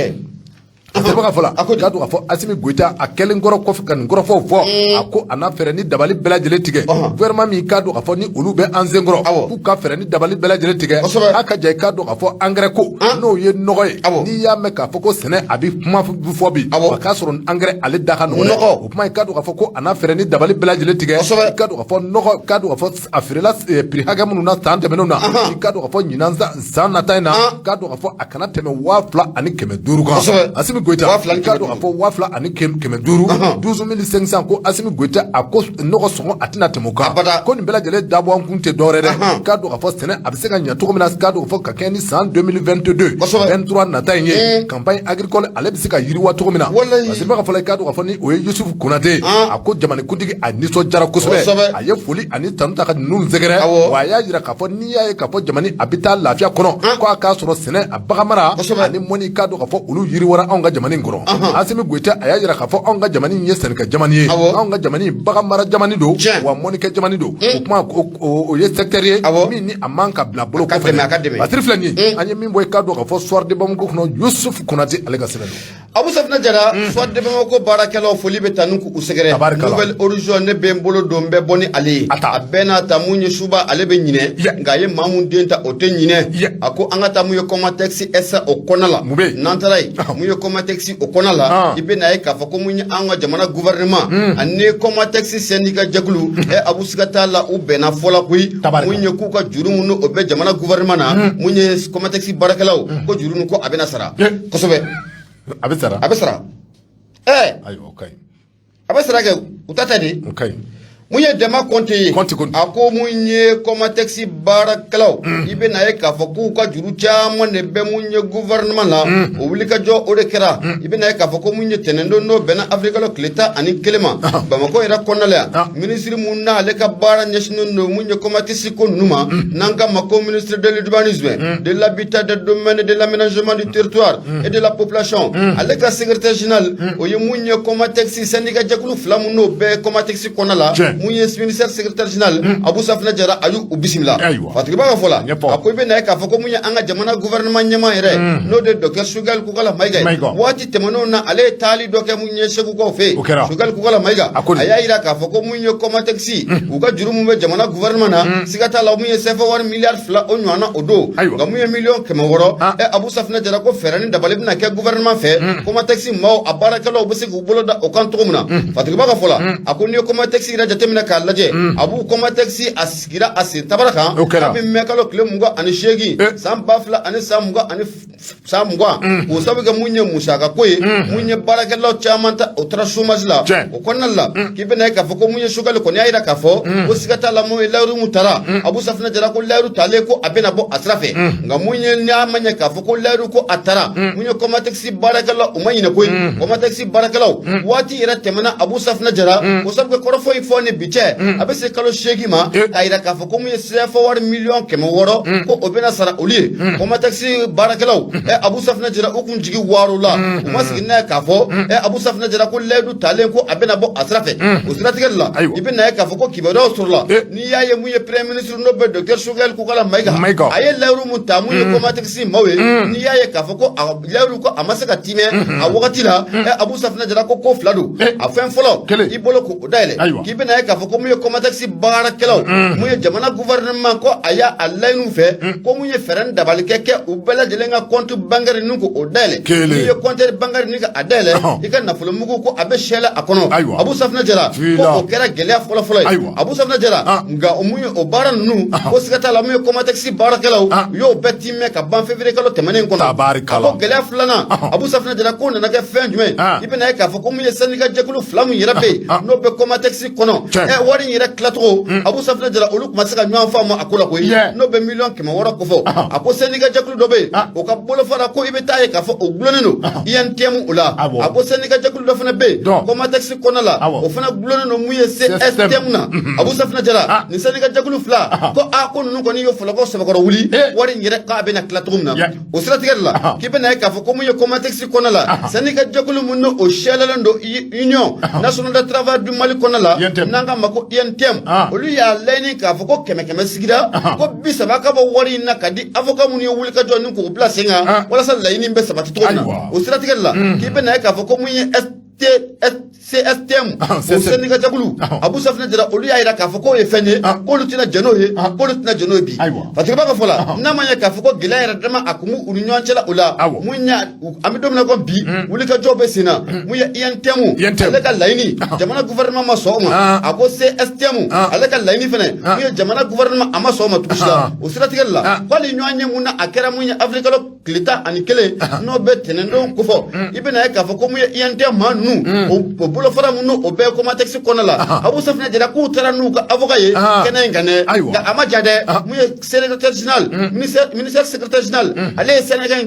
A sɛbɛn ka fɔ la, k'a dɔn k'a fɔ Asimi Goyita a kɛlen kɔrɔ kɔfɛ ka nin kɔrɔfɔw fɔ, a ko a n'a fɛɛrɛ ni dabali bɛɛ lajɛlen tigɛ, gouvernement min k'a dɔn k'a fɔ ni olu bɛ an senkɔrɔ, k'u ka fɛɛrɛ ni dabali bɛɛ lajɛlen tigɛ a ka ja i k'a dɔn k'a fɔ engrais ko, n'o ye nɔgɔ ye. N'i y'a mɛn k'a fɔ ko sɛnɛ a bɛ kuma fɔ bi, a k'a sɔrɔ engrais ale da ka nɔgɔn dɛ. O kuma, i k'a dɔn k'a fɔ ko a n'a fɛɛrɛ ni dabali bɛɛ lajɛlen tigɛ, i k'a dɔn k'a fɔ nɔgɔ, k'a dɔn k'a fɔ a feerela prix hakɛ minnu na san tɛmɛnenw na, i k'a dɔn k'a fɔ ɲinan san nata in na, k'a dɔn k'a fɔ a kana tɛmɛ 2500 kan. Asimi Goyita, i k'a dɔn k'a fɔ 2500, 12 500, ko Asimi Goyita a ko nɔgɔ sɔngɔ a tɛna tɛmɛ o kan. Ko nin bɛɛ lajɛlen dabɔ an kun tɛ dɔwɛrɛ dɛ, k'a dɔn k'a fɔ sɛnɛ a bɛ se ka ɲɛ cogo min na, k'a dɔn k'a fɔ ka kɛɲɛ ni san 2022 23 nata in ye, campagne agricole ale bɛ se ka yiriwa cogo min na. Parce que b'a fɔ la, i k'a dɔn k'a fɔ ni o ye Yusufu Konate, a ko jamanakuntigi a nisɔndiyara kosɛbɛ, a ye foli ani tanu ta ka ninnu sɛgɛrɛ. Wa a y'a jira k'a fɔ n'i y'a ye k'a fɔ jamana a bɛ taa lafiya kɔnɔ, ko a k'a sɔrɔ sɛnɛ, a bagan mara ani mɔni, k'a dɔn k'a fɔ olu yiriwara anw ka jamana in kɔnɔ. Asimi Goyita a y'a jira k'a fɔ anw ka jamana in ye sɛnɛkɛ jamana ye, anw ka jamana in bagan mara jamana don, wa mɔnikɛ jamana don. O kuma o ye secteur ye min ni a man ka bila bolo kɔfɛ. Batiri filɛ nin ye, an ye min bɔ, i k'a dɔn k'a fɔ Soir de Bamako kɔnɔ, Yusuf Konate ale ka sɛbɛn don. Abu Safinɛ Jara, Soir de Bamako baarakɛlaw, foli bɛ taa n'u k'u sɛgɛrɛ. Nouvel Horizon, ne bɛ n bolo don n bɛ bɔ ni ale ye. A bɛɛ n'a ta, mun ye suba ale bɛ ɲinɛ, nka a ye maa mun den ta, o tɛ ɲinɛ. A ko an ka taa mun ye Comatex SA o kɔnɔ la. N'an taara yen, mun ye Comatex o kɔnɔ la, i bɛ n'a ye k'a fɔ ko mun ye an ka jamana gouvernement ani Comatex syndicat jɛkulu, Abu, siga t'a la, u bɛnna fɔ la koyi. Mun ye k'u ka juru mun o bɛ jamana gouvernement na, mun ye Comatex baarakɛlaw ko juru ko a bɛna sara kosɛbɛ. A bɛ sara. A bɛ sara. Ayiwa, o ka ɲi. A bɛ sara kɛ, u ta tɛ de. O ka ɲi. Mun ye Dɛma Kɔnte ye? Kɔnte Kɔnte. A ko mun ye Comatex baarakɛlaw, i bɛ na ye k'a fɔ k'u ka juru caman de bɛ mun ye gouvernement la. O wulikajɔ o de kɛra. I bɛ na ye k'a fɔ ko mun ye tɛnɛndon, n'o bɛnna avril tile 11 ma, Bamakɔ yɛrɛ kɔnɔna la yan, minisiri mun n'ale ka baara ɲɛsinnen don mun ye Comatex ko ninnu ma, n'an k'a ma ko ministre de l'urbanisme, de l'habitat, des domaines, de l'aménagement du territoire et de la population, ale ka secrétaire général, o ye mun ye Comatex syndicat jɛkulu fila mun n'o bɛɛ Comatex kɔnɔna la. Mun ye ministère secrétaire général Abu Safinɛ Jara, a y'u bisimila. Ayiwa. Fatigiba ka fɔ la, Ɲɛfɔ. a ko i bɛ na ye k'a fɔ ko mun ye an ka jamana gouvernement ɲɛmaa yɛrɛ, n'o de ye docteur Choguel Kokalla Maïga ye, Maïga. waati tɛmɛnenw na, ale ye taali dɔ kɛ mun ye Segukaw fɛ yen. O kɛra. Choguel Kokalla Maïga, A ko di? a y'a yira k'a fɔ ko mun ye Comatex, u ka juru mun bɛ jamana gouvernement na, siga t'a la, mun ye CFA wari miliyari 2 o ɲɔgɔnna o don. Ayiwa. Nka mun ye miliyɔn 600, Ah. ɛ Abu Safinɛ Jara ko fɛɛrɛ ni dabali bɛna kɛ gouvernement fɛ, Comatex maaw a baarakɛlaw bɛ se k'u bolo da o kan cogo min na. Fatigiba ka fɔ la, a ko n'i ye Comatex yɛrɛ jateminɛ k'a lajɛ, Abu, Comatex a sigira a sen tabara kan O kɛra. kabini mɛ kalo tile 28 san ba fila ani san mugan ani san mugan, k'o sabu kɛ mun ye musaka ko ye, mun ye baarakɛlaw caman ta, o taara chômage la. O kɔnɔna la, k'i bɛna ye k'a fɔ ko mun ye Choguel kɔni y'a yira k'a fɔ ko siga t'a la, mun ye layiru mun tara, Abu Safinɛ Jara ko layiru talen ko a bɛna bɔ a sira fɛ. Nka mun ye, n'a ma ɲɛ k'a fɔ ko layiru ko a tara, mun ye Comatex baarakɛlaw, u ma ɲinɛ koyi. Comatex baarakɛlaw, waati yɛrɛ tɛmɛna, Abu Safinɛ Jara, o sabu kɛ kɔrɔfɔ in fɔ ni bi cɛ, a bɛ se kalo 8 ma, k'a yira k'a fɔ ko mun ye CFA wari miliyɔn 600, ko o bɛna sara olu ye, Comatex baarakɛlaw. Ɛ Abu Safinɛ Jara, u kun jigi waaro la, u ma sigi n'a ye k'a fɔ, ɛ Abu Safinɛ Jara ko layidu talen ko a bɛna bɔ a sira fɛ. O siratigɛ la, Ayiwa. i bɛna ye k'a fɔ ko kibaruyaw sɔrɔla. N'i y'a ye mun ye premier ministre, n'o bɛ docteur Choguel Kokalla Maïga, Maïga. a ye layiru mun ta mun ye Comatex maaw ye, n'i y'a ye k'a fɔ ko a layiru ko a ma se ka timɛ a wagati la, ɛ Abu Safinɛ Jara ko ko fila don. A fɛn fɔlɔ, Kelen. i bolo k'o dayɛlɛ, Ayiwa. k'i bɛna ye k'a fɔ ko mun ye Comatex baarakɛlaw, mun ye jamana gouvernement ko a y'a a laɲiniw fɛ ko mun ye fɛɛrɛ ni dabali kɛ u bɛɛ lajɛlen ka compte bancaire ninnu ko o dayɛlɛ. Kelen. N'i ye compte bancaire ninnu ka a dayɛlɛ, i ka nafolo mugu ko a bɛ sɛlɛ a kɔnɔ. Ayiwa. Abu Safinɛ Jara Fila. ko o kɛra gɛlɛya fɔlɔ-fɔlɔ ye. Ayiwa. Abu Safinɛ Jara, nka o mun ye o baara ninnu, ko siga t'a la, mun ye Comatex baarakɛlaw, u y'o bɛɛ timɛ ka ban février kalo tɛmɛnen kɔnɔ. Tabarikala. A ko gɛlɛya filanan, Abu Safinɛ Jara, ko nana kɛ fɛn jumɛn? I bɛna ye k'a fɔ ko mun ye syndicat jɛkulu fila mun yɛrɛ bɛ yen, n'o bɛ Comatex kɔnɔ, Tiɲɛ. ɛ wari in yɛrɛ tilacogo, Abu Safinɛ Jara, olu tun ma se ka ɲɔgɔn faamu a ko la koyi, n'o bɛ miliyɔn 600 kofɔ. A ko syndicat jɛkulu dɔ bɛ yen, o ka bolofara ko i bɛ taa ye k'a fɔ o gulonnen don UNTM o la. Awɔ. A ko syndicat jɛkulu dɔ fana bɛ yen Dɔn. Comatex kɔnɔ la, o fana gulonnen don mun ye CSTM na. Abu Safinɛ Jara, nin syndicat jɛkulu fila, ko a ko ninnu kɔni ye fɔlɔkɔ sɛbɛkɔrɔ wuli wari in yɛrɛ k'a bɛna tila cogo min na. O siratigɛ de la, k'i bɛna ye k'a fɔ ko mun ye Comatex kɔnɔ la, syndicat jɛkulu mun n'o sɛlɛlen don Union nationale de travail du Mali kɔnɔ la, UNTM. n'an k'a ma ko UNTM, olu y'a laɲini k'a fɔ ko kɛmɛ kɛmɛ sigira ko 30 ka bɔ wari in na ka di avocat minnu ye wulikajɔ ni k'o bila sen kan walasa laɲini bɛ sabati cogo min na. O siratigɛ de la, k'i bɛna ye k'a fɔ ko mun ye ST CSTM, o CSTM. syndicat jɛkulu, Abu Safinɛ Jara, olu y'a yira k'a fɔ k'o ye fɛn ye, k'olu tɛna jɛn n'o ye, k'olu tɛna jɛn n'o ye bi. Fatigiba ka fɔ la, n'a ma ɲɛ k'a fɔ ko gɛlɛya yɛrɛ dama a kun b'u u ni ɲɔgɔn cɛla o la, mun y'a an bɛ don min na ko bi, wulikajɔw bɛ sen na. Mun ye UNTM, UNTM. ale ka laɲini, jamana gouvernement ma sɔn o ma. A ko CSTM, ale ka laɲini fɛnɛ, mun ye jamana gouvernement a ma sɔn o ma tugu si la. O siratigɛ de la, k'ale ɲɔgɔn ye mun na, a kɛra mun ye avril kalo tile 11, n'o bɛ tɛnɛndon kofɔ, i bɛna ye k'a fɔ ko mun ye UNTM maa ninnu, o bolofara mun n'o o bɛɛ Comatex kɔnɔ la, Abu Safinɛ Jara k'u taara n'u ka avocat ye kɛnɛ in kan dɛ. Nka a ma ja dɛ. Mun ye secrétaire général, ministère secrétaire général, ale ye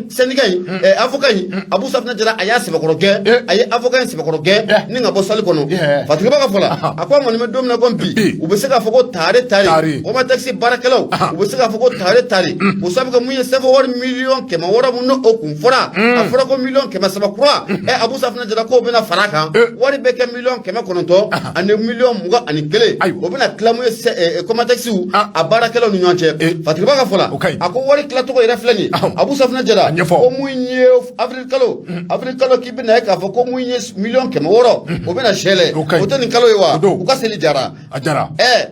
syndicat in avocat in, Abu Safinɛ Jara, a y'a sɛbɛkɔrɔ gɛn. A ye avocat in sɛbɛkɔrɔ gɛn ni ka bɔ salle kɔnɔ. Fatigiba ka fɔ la, a ko an kɔni bɛ don min na ko bi, Bi. u bɛ se k'a fɔ ko tare tare, Tare. Comatex baarakɛlaw, u bɛ se k'a fɔ ko tare tare, o sabu kɛ mun ye CFA wari miliyɔn 600 mun n'o o kun fɔra, a fɔra ko miliyɔn 300 kura, ɛ Abu Safinɛ Jara k'o bɛna fara a kan, wari bɛ kɛ miliyɔn 900 ani miliyɔn 21. O bɛna tila mun ye Comatex a baarakɛlaw ni ɲɔgɔn cɛ. Fatigiba ka fɔ la, O ka ɲi. a ko wari tilacogo yɛrɛ filɛ nin ye, Abu Safinɛ Jara, A ɲɛfɔ. ko mun ye avril kalo, k'i bɛna ye k'a fɔ ko mun ye miliyɔn 600, o bɛna sɛlɛ. O ka ɲi. O tɛ nin kalo ye wa? O don. U ka seli jara. A jara. Ɛ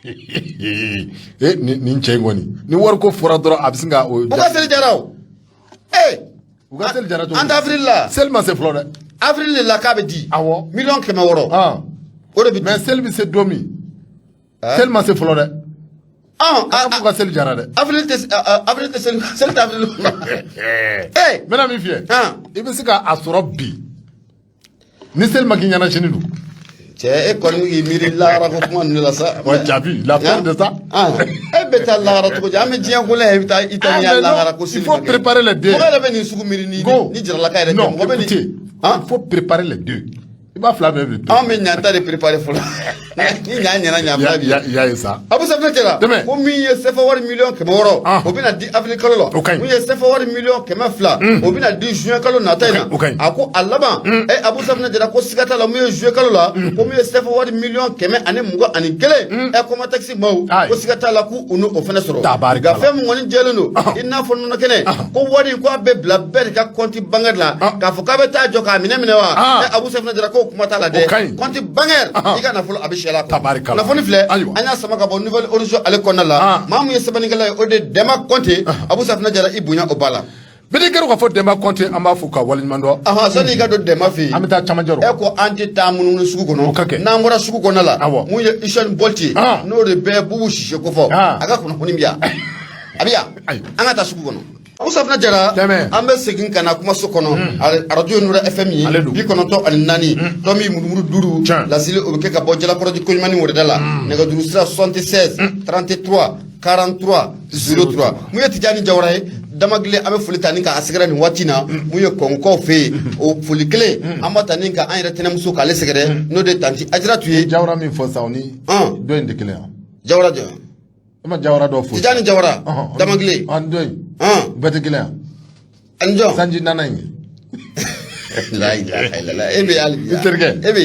Nin cɛ in kɔni, ni wari ko fɔra dɔrɔn, a bɛ sin ka o U ka seli jara o. U ka seli jara cogo An di? tɛ avril la. Seli ma se fɔlɔ dɛ. Avril de la k'a bɛ di. Miliyɔn 600, o de bɛ di. Mais seli bɛ se don min, seli ma se fɔlɔ dɛ. Ɔn. K'u ka seli jara dɛ. Avril tɛ, avril tɛ seli, seli tɛ avril kɔnɔ. N bɛna min f'i ye, i bɛ se ka a sɔrɔ bi ni seli ma k'i ɲɛna sini dun. Cɛ, e kɔni k'i miiri lahara ko kuma ninnu la sa. Ouais, tu as vu la peur de ça. E bɛ taa lahara cogo di? An bɛ diɲɛ ko la yan, i bɛ taa i ta Ah, nin ya mais non, lahara ko il seli faut ma kɛ. préparer les deux. Mɔgɔ yɛrɛ bɛ nin sugu miiri ni Go. ni jaralaka yɛrɛ tɛ. Non, Mɔgɔ bɛ nin écoutez, il faut préparer les deux. I b'a fila bɛɛ bi. Anw bɛ ɲan ta de préparer fɔlɔ, ni ɲan ɲɛna, ɲan fila bi. I y'a ye sa. Abu Safinɛ Jara. Dɛmɛ. Ko min ye CFA wari miliyɔn 600, o bɛna di avril kalo la. O ka ɲi. Min ye CFA wari miliyɔn 200, o bɛna di juin kalo nata in na. O ka ɲi. A ko a laban, ɛ Abu Safinɛ Jara, ko siga t'a la, min ye juillet kalo la, ko min ye CFA wari miliyɔn 121, ɛ Comatex maaw, ko siga t'a la k'u n'o fana sɔrɔ. Tabarikala. Nka fɛn min kɔni jɛlen don, i n'a fɔ nɔnɔ kɛnɛ, ko wari ko a bɛ bila bɛɛ de ka compte bancaire la, k'a fɔ k'a bɛ taa jɔ k'a minɛ minɛ wa, ɛ Abu Safinɛ Jara, k'o kuma t'a la dɛ. O ka ɲi. Compte bancaire, i ka nafolo a bɛ sɛ la. Tabarikala. Kunnafoni filɛ, Ayiwa. an y'a sama ka bɔ Nouvel Horizon ale kɔnɔna la. Maa mun ye sɛbɛnnikɛla ye, o de ye Dɛnba Kɔnte. Abu Safinɛ Jara, i bonya o ba la. Bɛɛ kɛra k'a fɔ Dɛnba Kɔnte, an b'a fo ka waleɲuman dɔn. Ahan, sani i ka don Dɛnba fɛ yen, An bɛ taa camancɛ rɔ. E ko an tɛ taa munumunu sugu kɔnɔ. O ka kɛ. N'an bɔra sugu kɔnɔna la, mun ye Usain Bolt ye, n'o de bɛ Bubu Sise kofɔ, a ka kunnafoni bɛ yan, a bɛ yan. Ayiwa. An ka taa sugu kɔnɔ. Abu Safinɛ Jara, Tɛmɛ. an bɛ segin ka na kumaso kɔnɔ, arajo ye Nura FM ye, Ale don. 94 tɔmi murumuru 5. Tiɲɛ. Laseli o bɛ kɛ ka bɔ Jalakɔrɔji Koɲumani wɛrɛda la. Nɛgɛjuru sira 76 33 43 03. Mun ye Tijani Jawara ye Damagile, an bɛ foli ta ni k'a sɛgɛrɛ nin waati na. Mun ye Kɔngokaw fɛ yen, o foli kelen an b'a ta ni ka an yɛrɛ tɛnɛmuso k'ale sɛgɛrɛ, n'o de ye tanti Ajiratu ye. Jawara min fɔ sisan, o ni dɔ in tɛ kelen ye. Jawara jɔn? E ma Jawara dɔ fo? Tijani Jawara Damagile. Ɔhɔn, dɔ in. Bɛɛ tɛ kelen ye. Ani jɔn? Sanji nana in ye. La ilaha illallah, e bɛ hali bi. I terikɛ. E bɛ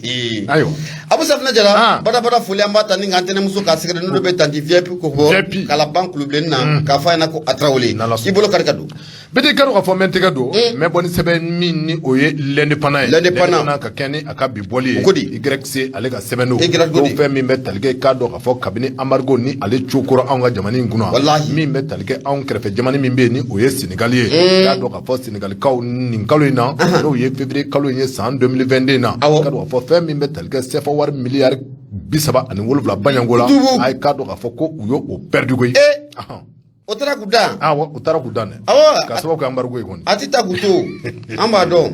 yen. Ayiwa. Abu Safinɛ Jara, badabada foli an b'a ta ni k'an tɛnɛmuso k'a sɛgɛrɛ, n'o de bɛ tanti VIP ko fɔ, VIP. Kalaban kulubilenni na, k'a fɔ a ɲɛna ko a Tarawele. N'Ala sɔnna. I bolo kari ka don. Bɛɛ kɛra k'a fɔ n bɛ n tɛgɛ don, n bɛ bɔ ni sɛbɛn min ni o ye L'Indépendant ye. L'Indépendant. Ka kɛ ni a ka bi bɔli ye. O ko di? YC ale ka sɛbɛn don. Y ko di? Ko fɛn min bɛ tali kɛ, k'a dɔn k'a fɔ kabini embargo ni ale cokora anw ka jamana in kunna. Walahi. Min bɛ tali kɛ anw kɛrɛfɛ jamana min bɛ yen ni o ye Senegali ye. K'a dɔn k'a fɔ Senegalikaw nin kalo in na, n'o ye février kalo in ye san 2022 na. K'a dɔn k'a fɔ fɛn min bɛ tali kɛ CFA wari miliyari 37 baɲanko la. Tubu. A ye k'a dɔn k'a fɔ ko u y'o perdu koyi. O taara k'u dan. Awɔ, u taara k'u dan dɛ. Awɔ. Ka sababu kɛ embargo ye kɔni. A tɛ taa k'u to, an b'a dɔn.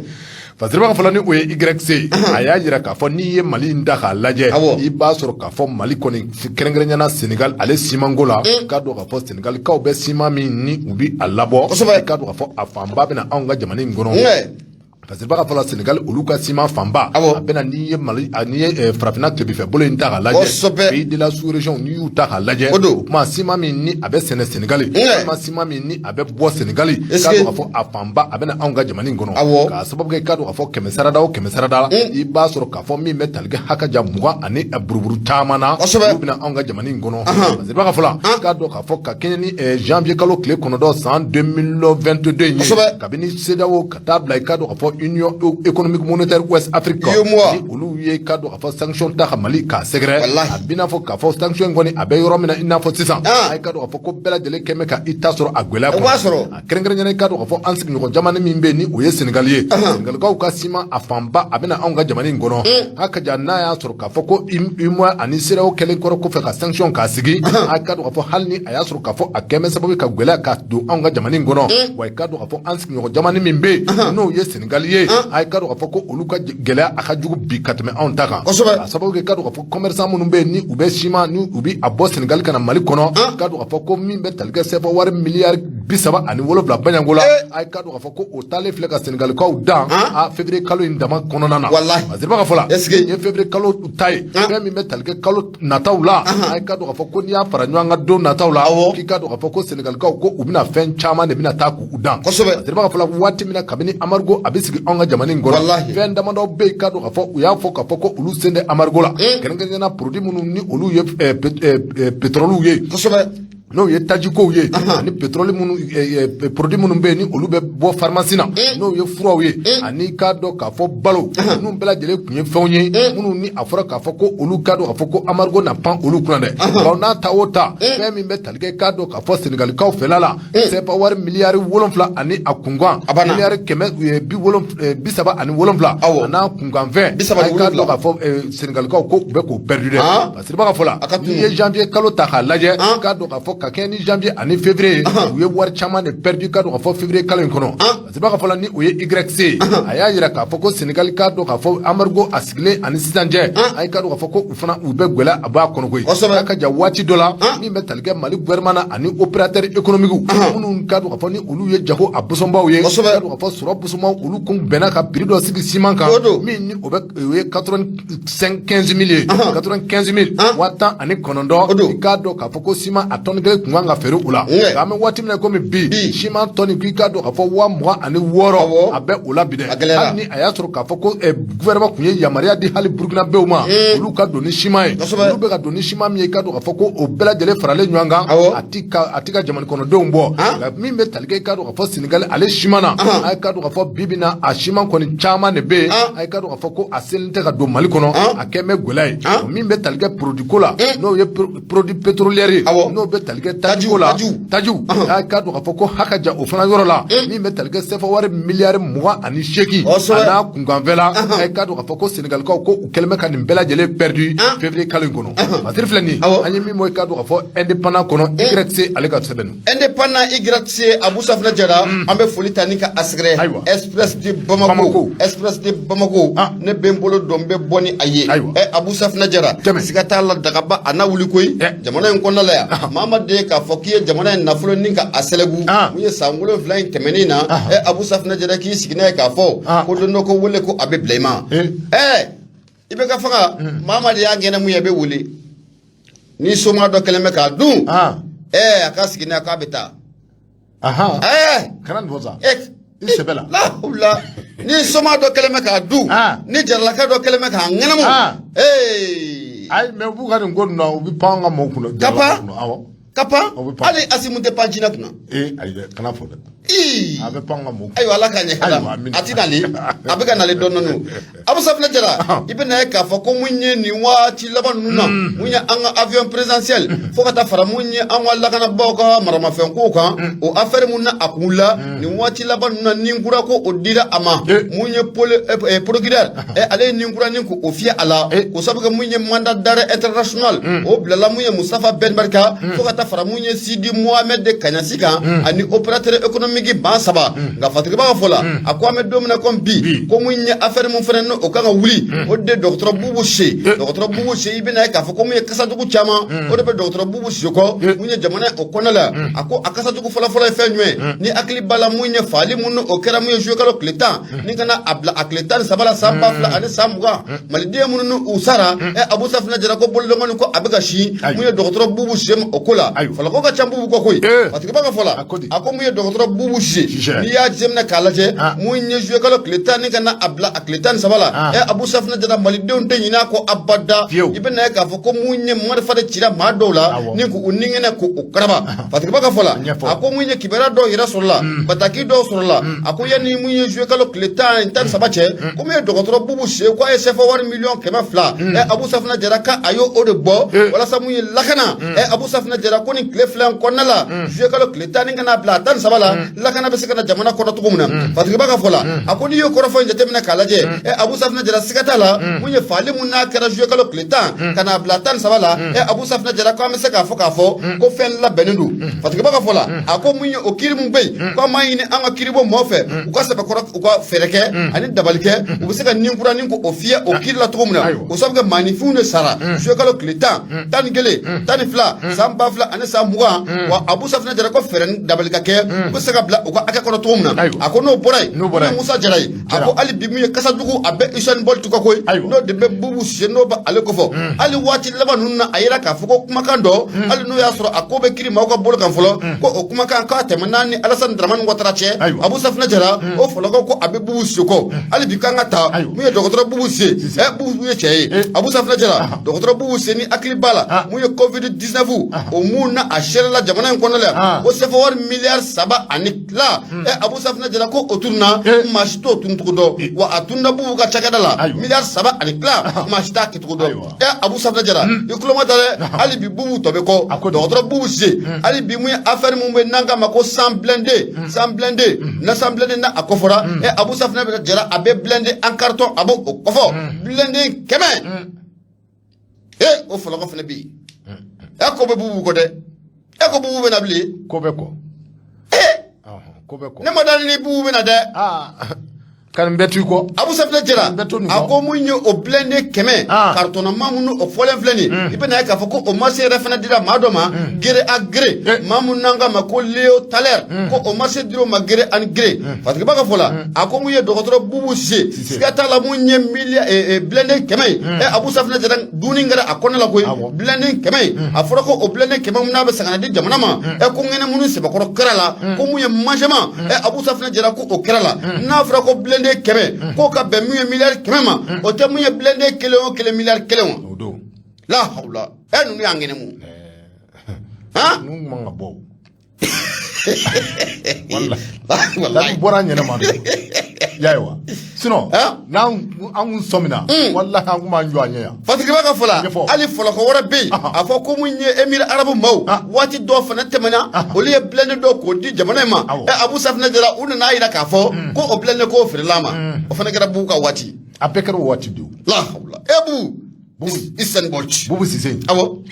Fasiriba fɔlɔ ni o ye YC, a y'a jira k'a fɔ n'i ye Mali in da k'a lajɛ, i b'a sɔrɔ k'a fɔ Mali kɔni, kɛrɛnkɛrɛnnenya Sénégal ale simanko la, k'a dɔn k'a fɔ Sénégalikaw bɛ siman min ni u bɛ a labɔ, k'a dɔn k'a fɔ a fanba bɛna anw ka jamana in kɔnɔ. Fasiriba ka fɔ la, Sénégal olu ka siman fanba, a bɛna, n'i ye Mali, n'i ye farafinna tilebinfɛ bolo in ta k'a lajɛ, pays de la sous-région, n'i y'u ta k'a lajɛ, O don. O tuma siman min ni a bɛ sɛnɛ Sénégal, walima siman min ni a bɛ bɔ Sénégal, k'a dɔn k'a fɔ a fanba a bɛna anw ka jamana in kɔnɔ. K'a sababu kɛ, k'a dɔn k'a fɔ kɛmɛ sarada o kɛmɛ sarada la, i b'a sɔrɔ k'a fɔ min bɛ tali kɛ hakɛ ja 20 ani buruburu caman na, olu bɛna anw ka jamana in kɔnɔ. Fasiriba ka fɔ la, k'a dɔn k'a fɔ ka kɛɲɛ ni janvier kalo tile 9 san 2022 in ye, kabini CEDEAO ka taa bila i k'a dɔn k'a fɔ Union économique monétaire Ouest Afrique, UEMOA. Ni olu ye k'a dɔn k'a fɔ sanction ta ka Mali k'a sɛgɛrɛ, Walahi. a b'i n'a fɔ k'a fɔ sanction in kɔni a bɛ yɔrɔ min na, i n'a fɔ sisan, a ye k'a dɔn k'a fɔ ko bɛɛ lajɛlen kɛn bɛ ka i ta sɔrɔ a gɛlɛya O b'a sɔrɔ. A kɛrɛnkɛrɛnnenya, i k'a dɔn k'a fɔ an sigiɲɔgɔn jamana min bɛ yen ni o ye Sénégal ye, Sénégalikaw ka siman a fanba a bɛna anw ka jamana in kɔnɔ. Hakaja n'a y'a sɔrɔ k'a fɔ ko UEMOA ani CEDEAO kɛlen kɔrɔ kɔfɛ ka sanction k'a sigi, a k'a dɔn k'a fɔ hali ni a y'a sɔrɔ k'a fɔ a kɛn bɛ sababu ye ka gɛlɛya ka don anw ka jamana in kɔnɔ, wa i k'a dɔn k'a fɔ an sigiɲɔgɔn jamana min bɛ yen n'o ye Sénégal ye, a ye k'a dɔn k'a fɔ ko olu ka gɛlɛya a ka jugu bi ka tɛmɛ anw ta kan. K'a sababu kɛ, k'a dɔn k'a fɔ commerçant minnu bɛ yen ni u bɛ siman ni u bɛ a bɔ Sénégal ka na Mali kɔnɔ, k'a dɔn k'a fɔ ko min bɛ tali kɛ CFA wari miliyari 37 baɲanko la, a ye k'a dɔn k'a fɔ ko o taalen filɛ ka Sénégalikaw dan a février kalo in dama kɔnɔna na. Walahi. Fasiriba ka fɔ la, Est-ce que nin ye février kalo ta ye, fɛn min bɛ tali kɛ kalo nataw la, a ye k'a dɔn k'a fɔ ko n'i y'a fara ɲɔgɔn kan don nataw la, k'i k'a dɔn k'a fɔ ko Sénégalikaw ko u bɛna fɛn caman de bɛna taa k'u dan. Fasiriba ka fɔ la, waati min na kabini embargo a bɛ sigi anw ka jamana in kɔnɔ, fɛn damadɔ bɛ yen, k'a dɔn k'a fɔ u y'a fɔ k'a fɔ ko olu sen tɛ embargo la, kɛrɛnkɛrɛnnenya la produit minnu ni olu ye pétrole ye, n'o ye tajikow ye, ani pétrole minnu, produit minnu bɛ yen ni olu bɛ bɔ pharmacie na, n'o ye furaw ye, ani k'a dɔn k'a fɔ balo, ninnu bɛɛ lajɛlen tun ye fɛnw ye minnu ni a fɔra k'a fɔ ko olu k'a dɔn k'a fɔ ko embargo na pan olu kunna dɛ. Bawo n'a ta o ta, fɛn min bɛ tali kɛ, k'a dɔn k'a fɔ Sénégalikaw fɛla la, CFA wari miliyari 7 ani a kunkan, A banna. miliyari kɛmɛ bi 37, a n'a kunkanfɛn, 37. a k'a dɔn k'a fɔ Sénégalikaw ko u bɛ k'o perdu dɛ. Fasiriba ka fɔ la, A ka n'i ye janvier kalo ta k'a lajɛ, k'a dɔn k'a fɔ ka ka kɛɲɛ ni janvier ani février, u ye wari caman de perdu k'a dɔn k'a fɔ février kalo in kɔnɔ. Fatiba ka fɔ la, ni o ye YC, a y'a yira k'a fɔ ko Sénégal k'a dɔn k'a fɔ embargo a sigilen ani sisan cɛ, a ye k'a dɔn k'a fɔ ko u fana u bɛ gwɛlɛya a b'a kɔnɔ koyi. K'a ka ja waati dɔ la, min bɛ tali kɛ Mali gouvernement na ani opérateur économique minnu k'a dɔn k'a fɔ ni olu ye jago a bosonbaw ye, k'a dɔn k'a fɔ sɔrɔ bosonbaw, olu kun bɛnna ka prix dɔ sigi siman kan, min ni o bɛ o ye 95 000 ye, 95 000, 19,000. I k'a dɔn k'a fɔ ko siman a tɔni kelen kun kan ka feere o la. Nka an bɛ waati min na komi bi, siman tɔni k'i k'a dɔn k'a fɔ 26,000 a bɛ o la bi dɛ. Hali ni a y'a sɔrɔ k'a fɔ ko gouvernement kun ye yamaruya di hali Burukinabew ma, olu ka don ni siman ye, olu bɛ ka don ni siman min ye, i k'a dɔn k'a fɔ ko o bɛɛ lajɛlen faralen ɲɔgɔn kan, a ti ka jamana kɔnɔdenw bɔ. Nka min bɛ tali kɛ, i k'a dɔn k'a fɔ Sénégal ale siman na, a ye k'a dɔn k'a fɔ bi bi na a siman kɔni caman de bɛ yen, a ye k'a dɔn k'a fɔ ko a selen tɛ ka don Mali kɔnɔ, a kɛn bɛ gɛlɛya ye. Min bɛ tali kɛ produit ko la, n'o ye produit pétrolier ye, n'o bɛ tali kɛ tajiko la, tajiw, a ye k'a dɔn k'a fɔ ko haka ja o fana yɔrɔ la, min bɛ tali kɛ CFA wari miliyari 28 a n'a kunkanfɛla, a ye k'a dɔn k'a fɔ ko Sénégalikaw ko u kɛlen bɛ ka nin bɛɛ lajɛlen perdu février kalo in kɔnɔ. Masiri filɛ nin ye, an ye min bɔ, i k'a dɔn k'a fɔ Indépendant kɔnɔ, YC ale ka sɛbɛn don. Indépendant YC, Abu Safinɛ Jara, an bɛ foli ta ni ka a sɛgɛrɛ. Express de Bamako, Express de Bamako, ne bɛ n bolo dɔn n bɛ bɔ ni a ye. Ɛ, Abu Safinɛ Jara, siga t'a la, dagaba a n'a wuli koyi jamana in kɔnɔna la yan. Maa ma de k'a fɔ k'i ye jamana in nafolo ni ka a sɛlɛgu mun ye san 7 in tɛmɛnen na. Ɛ, Abu Safinɛ Jara, k'i sigi n'a ye k'a fɔ ko don dɔ ko wele ko a bɛ bila i ma. Ɛ, i bɛ ka fanga maa ma de y'a gɛnɛ mun ye, a bɛ wele ni soma dɔ kɛlen bɛ k'a dun. Ɛ, a ka sigi n'a ye k'a bɛ taa. Ɛɛ, kana nin fɔ sa i sɛbɛ la. La ni soma dɔ kɛlen bɛ k'a dun, ni jaralaka dɔ kɛlen bɛ k'a ŋɛnɛmu, ee. Ayi, mais u b'u ka nin ko ninnu na, u bɛ pan an ka mɔgɔw kunna. Ka pan? Awɔ. Ka pan? Hali Asimu tɛ pan jinɛ kunna. Ee, ayi dɛ, kana fɔ dɛ. Ii. A bɛ pan ka mɔgɔw. Ayiwa, ala k'a ɲɛ ka a ti nalen, a bɛ ka nalen dɔɔnin dɔɔnin. Abu Safinɛ Jara, i bɛ na ye k'a fɔ ko mun ye nin waati laban ninnu na, mun ye an ka avion présidentiel, fo ka taa fara mun ye an ka lakanabaaw ka maramafɛn kow kan, o affaire mun na a kun la nin waati laban ninnu na, nin kura ko o dira a ma, mun ye procureur, ale ye nin kura nin k'o fiyɛ a la, k'o sababu kɛ mun ye mandat d'arrêt international o bilala mun ye Mustafa Ben Barka, fo ka taa fara mun ye Sidi Mohamed de Kaɲasi kan ani opérateur économique ban saba. Nka Fatigiba ka fɔ la, a ko an bɛ don min na komi bi, ko mun ye affaire mun fana n'o kan ka wuli, o de dɔgɔtɔrɔ Bubu Se. Dɔgɔtɔrɔ Bubu Se, i bɛna ye k'a fɔ ko mun ye kasajugu caman o de bɛ dɔgɔtɔrɔ Bubu Se kɔ mun ye jamana o kɔnɔ la. A ko a kasajugu fɔlɔfɔlɔ ye fɛn jumɛn ni hakili b'a la, mun ye faali mun o kɛra mun ye juillet kalo tile 10 ni ka na a bila a tile 13 la san 2020, maliden minnu u sara. Ɛ, Abu Safinɛ Jara, ko bolodɔngɔni ko a bɛ ka si mun ye dɔgɔtɔrɔ Bubu Se ma o ko la. Falako ka ca Bubu kɔ koyi. Fatigiba ka fɔ la, a ko mun ye dɔgɔtɔrɔ Bubu Se, n'i y'a jateminɛ k'a lajɛ, mun ye juillet kalo tile 10 ni ka na a bila a tile 13 la, ɛ, Abu Safinɛ Jara, malidenw tɛ ɲinɛ a kɔ abada. I bɛ na ye k'a fɔ ko mun ye marifa de cira maa dɔw la ni k'u ningɛnɛ k'u karaba. Fatigiba ka fɔ la, a ko mun ye kibaruya dɔw yɛrɛ sɔrɔla, bataki dɔw sɔrɔla, a ko yanni mun ye juillet kalo tile 13 cɛ, ko mun ye dɔgɔtɔrɔ Bubu Se, ko a ye CFA wari miliyɔn 200, ɛ, Abu Safinɛ Jara, ka a y'o de bɔ walasa mun ye lakana. Ɛ, Abu Safinɛ Jara, ko nin tile 2 in kɔnɔna la, juillet kalo tile 10 ni ka n'a bila a 13 la, lakana bɛ se ka na jamana kɔnɔ cogo min na. Fatigiba ka fɔ la, a ko n'i ye kɔrɔfɔ in jateminɛ k'a lajɛ, ɛ, Abu Safinɛ Jara, siga t'a la, mun ye faali mun n'a kɛra juillet kalo tile 10 ka n'a bila 13 la, ɛ, Abu Safinɛ Jara, ko an bɛ se k'a fɔ ko fɛn labɛnnen don. Fatigiba ka fɔ la, a ko mun ye o kiiri mun bɛ yen, ko an b'a ɲini an ka kiiribɔ mɔgɔw fɛ, u ka sɛbɛkɔrɔ u ka fɛɛrɛ kɛ ani dabali kɛ, u bɛ se ka nin kura nin k'o fiyɛ o kiiri la cogo min na, o sababu kɛ maaninfinw de sara juillet kalo tile 10, 11, 12 san 2020. Wa Abu Safinɛ Jara ko fɛɛrɛ ni dabali ka kɛ, u bɛ se ka bila u ka hakɛ kɔnɔ cogo min na. A ko n'o bɔra yen, n'o Musa Jara ye, a ko hali bi mun ye kasajugu a bɛ Usain Bolt kɔ koyi, n'o de bɛ Bubu Se, n'o bɛ ale kɔfɔ. Hali waati laban ninnu na, a yira k'a fɔ ko kumakan dɔ, hali n'o y'a sɔrɔ a ko bɛ kiiri maaw ka bolo kan fɔlɔ, ko o kumakan k'a tɛmɛna ni Alassane Dramane Ouattara cɛ. Abu Safinɛ Jara, o fɔlɔkɔ ko a bɛ Bubu Se kɔ hali bi k'an ka taa mun ye dɔgɔtɔrɔ Bubu Se. Ɛ, Bubu ye cɛ ye. Abu Safinɛ Jara, dɔgɔtɔrɔ Bubu Se, ni hakili b'a la, mun ye Covid 19 o mun na a seerela jamana in kɔnɔ la, ko CFA wari miliyari 3 ani tila. Ɛ, Abu Safinɛ Jara, ko o tununa, maa si t'o tun cogo dɔn. Wa a tununa Bubu ka cakɛda la, miliyari 3 ani tila, maa si t'a kɛcogo dɔn. Ɛ, Abu Safinɛ Jara, i tulo ma da dɛ, hali bi Bubu tɔ bɛ kɔ dɔgɔtɔrɔ Bubu Se. Hali bi mun ye affaire mun bɛ n'an k'a ma ko cent blindé, cent blindé na, cent blindé na a kɔfɔra. Ɛ, Abu Safinɛ Jara, a bɛ blindé en carton, a b'o kɔfɔ blindé 100. E, o fɔlɔkɔ fana bɛ yen. Ɛ, ko bɛ Bubu kɔ dɛ. E ko Bubu bɛ na bilen. Ko bɛ kɔ. Ko bɛ kɔ. Ne ma da ni Bubu bɛ na dɛ. Ka nin bɛɛ to i kɔ. Abu Safinɛ Jara a ko mun ye o blindé 100 karitɔnama minnu o fɔlen filɛ nin i bɛna ye k'a fɔ ko o marché yɛrɛ fana dira maa dɔ ma gré à gré maa mun n'an k'a ma ko Leo Thaler ko o marché dira o ma gré à gré. Fatigiba ka fɔ la, a ko mun ye dɔgɔtɔrɔ Bubu Sise, siga t'a la mun ye miliyari blindé 100 ye. Abu Safinɛ Jara, dunni kɛra a kɔnɔ la koyi. Blindé 100 ye, a fɔra ko o blindé 100 mun n'a bɛ san ka na di jamana ma, ko ŋɛnɛ minnu sɛbɛkɔrɔ kɛra la, ko mun ye manchement, Abu Safinɛ Jara, ko o kɛra la. N'a fɔra ko blindé 100 k'o ka bɛn mun ye miliyari 100 ma, o tɛ mun ye blindé kelen o kelen miliyari kelen wa? La hawla, ninnu y'an ŋɛnɛ mun han, ninnu man ka bɔ. Wallahi bɔra an ɲɛnɛ ma de, y'a ye wa? Sinon n'an an kun sɔmina, wallahi an kun b'an jɔ a ɲɛ yan. Fatigiba ka fɔ la, hali fɔlɔkɔ wɛrɛ bɛ yen, a fɔ ko mun ye Émirats arabes maaw, waati dɔw fana tɛmɛna, olu ye blindé dɔw k'o di jamana in ma. Abu Safinɛ Jara, u nana yira k'a fɔ ko o blindé k'o feerela ma, o fana kɛra Bubu ka waati. A bɛɛ kɛra o waati de. La hawla, e Bubu, Usain Bolt. Bubu Sise. Awɔ,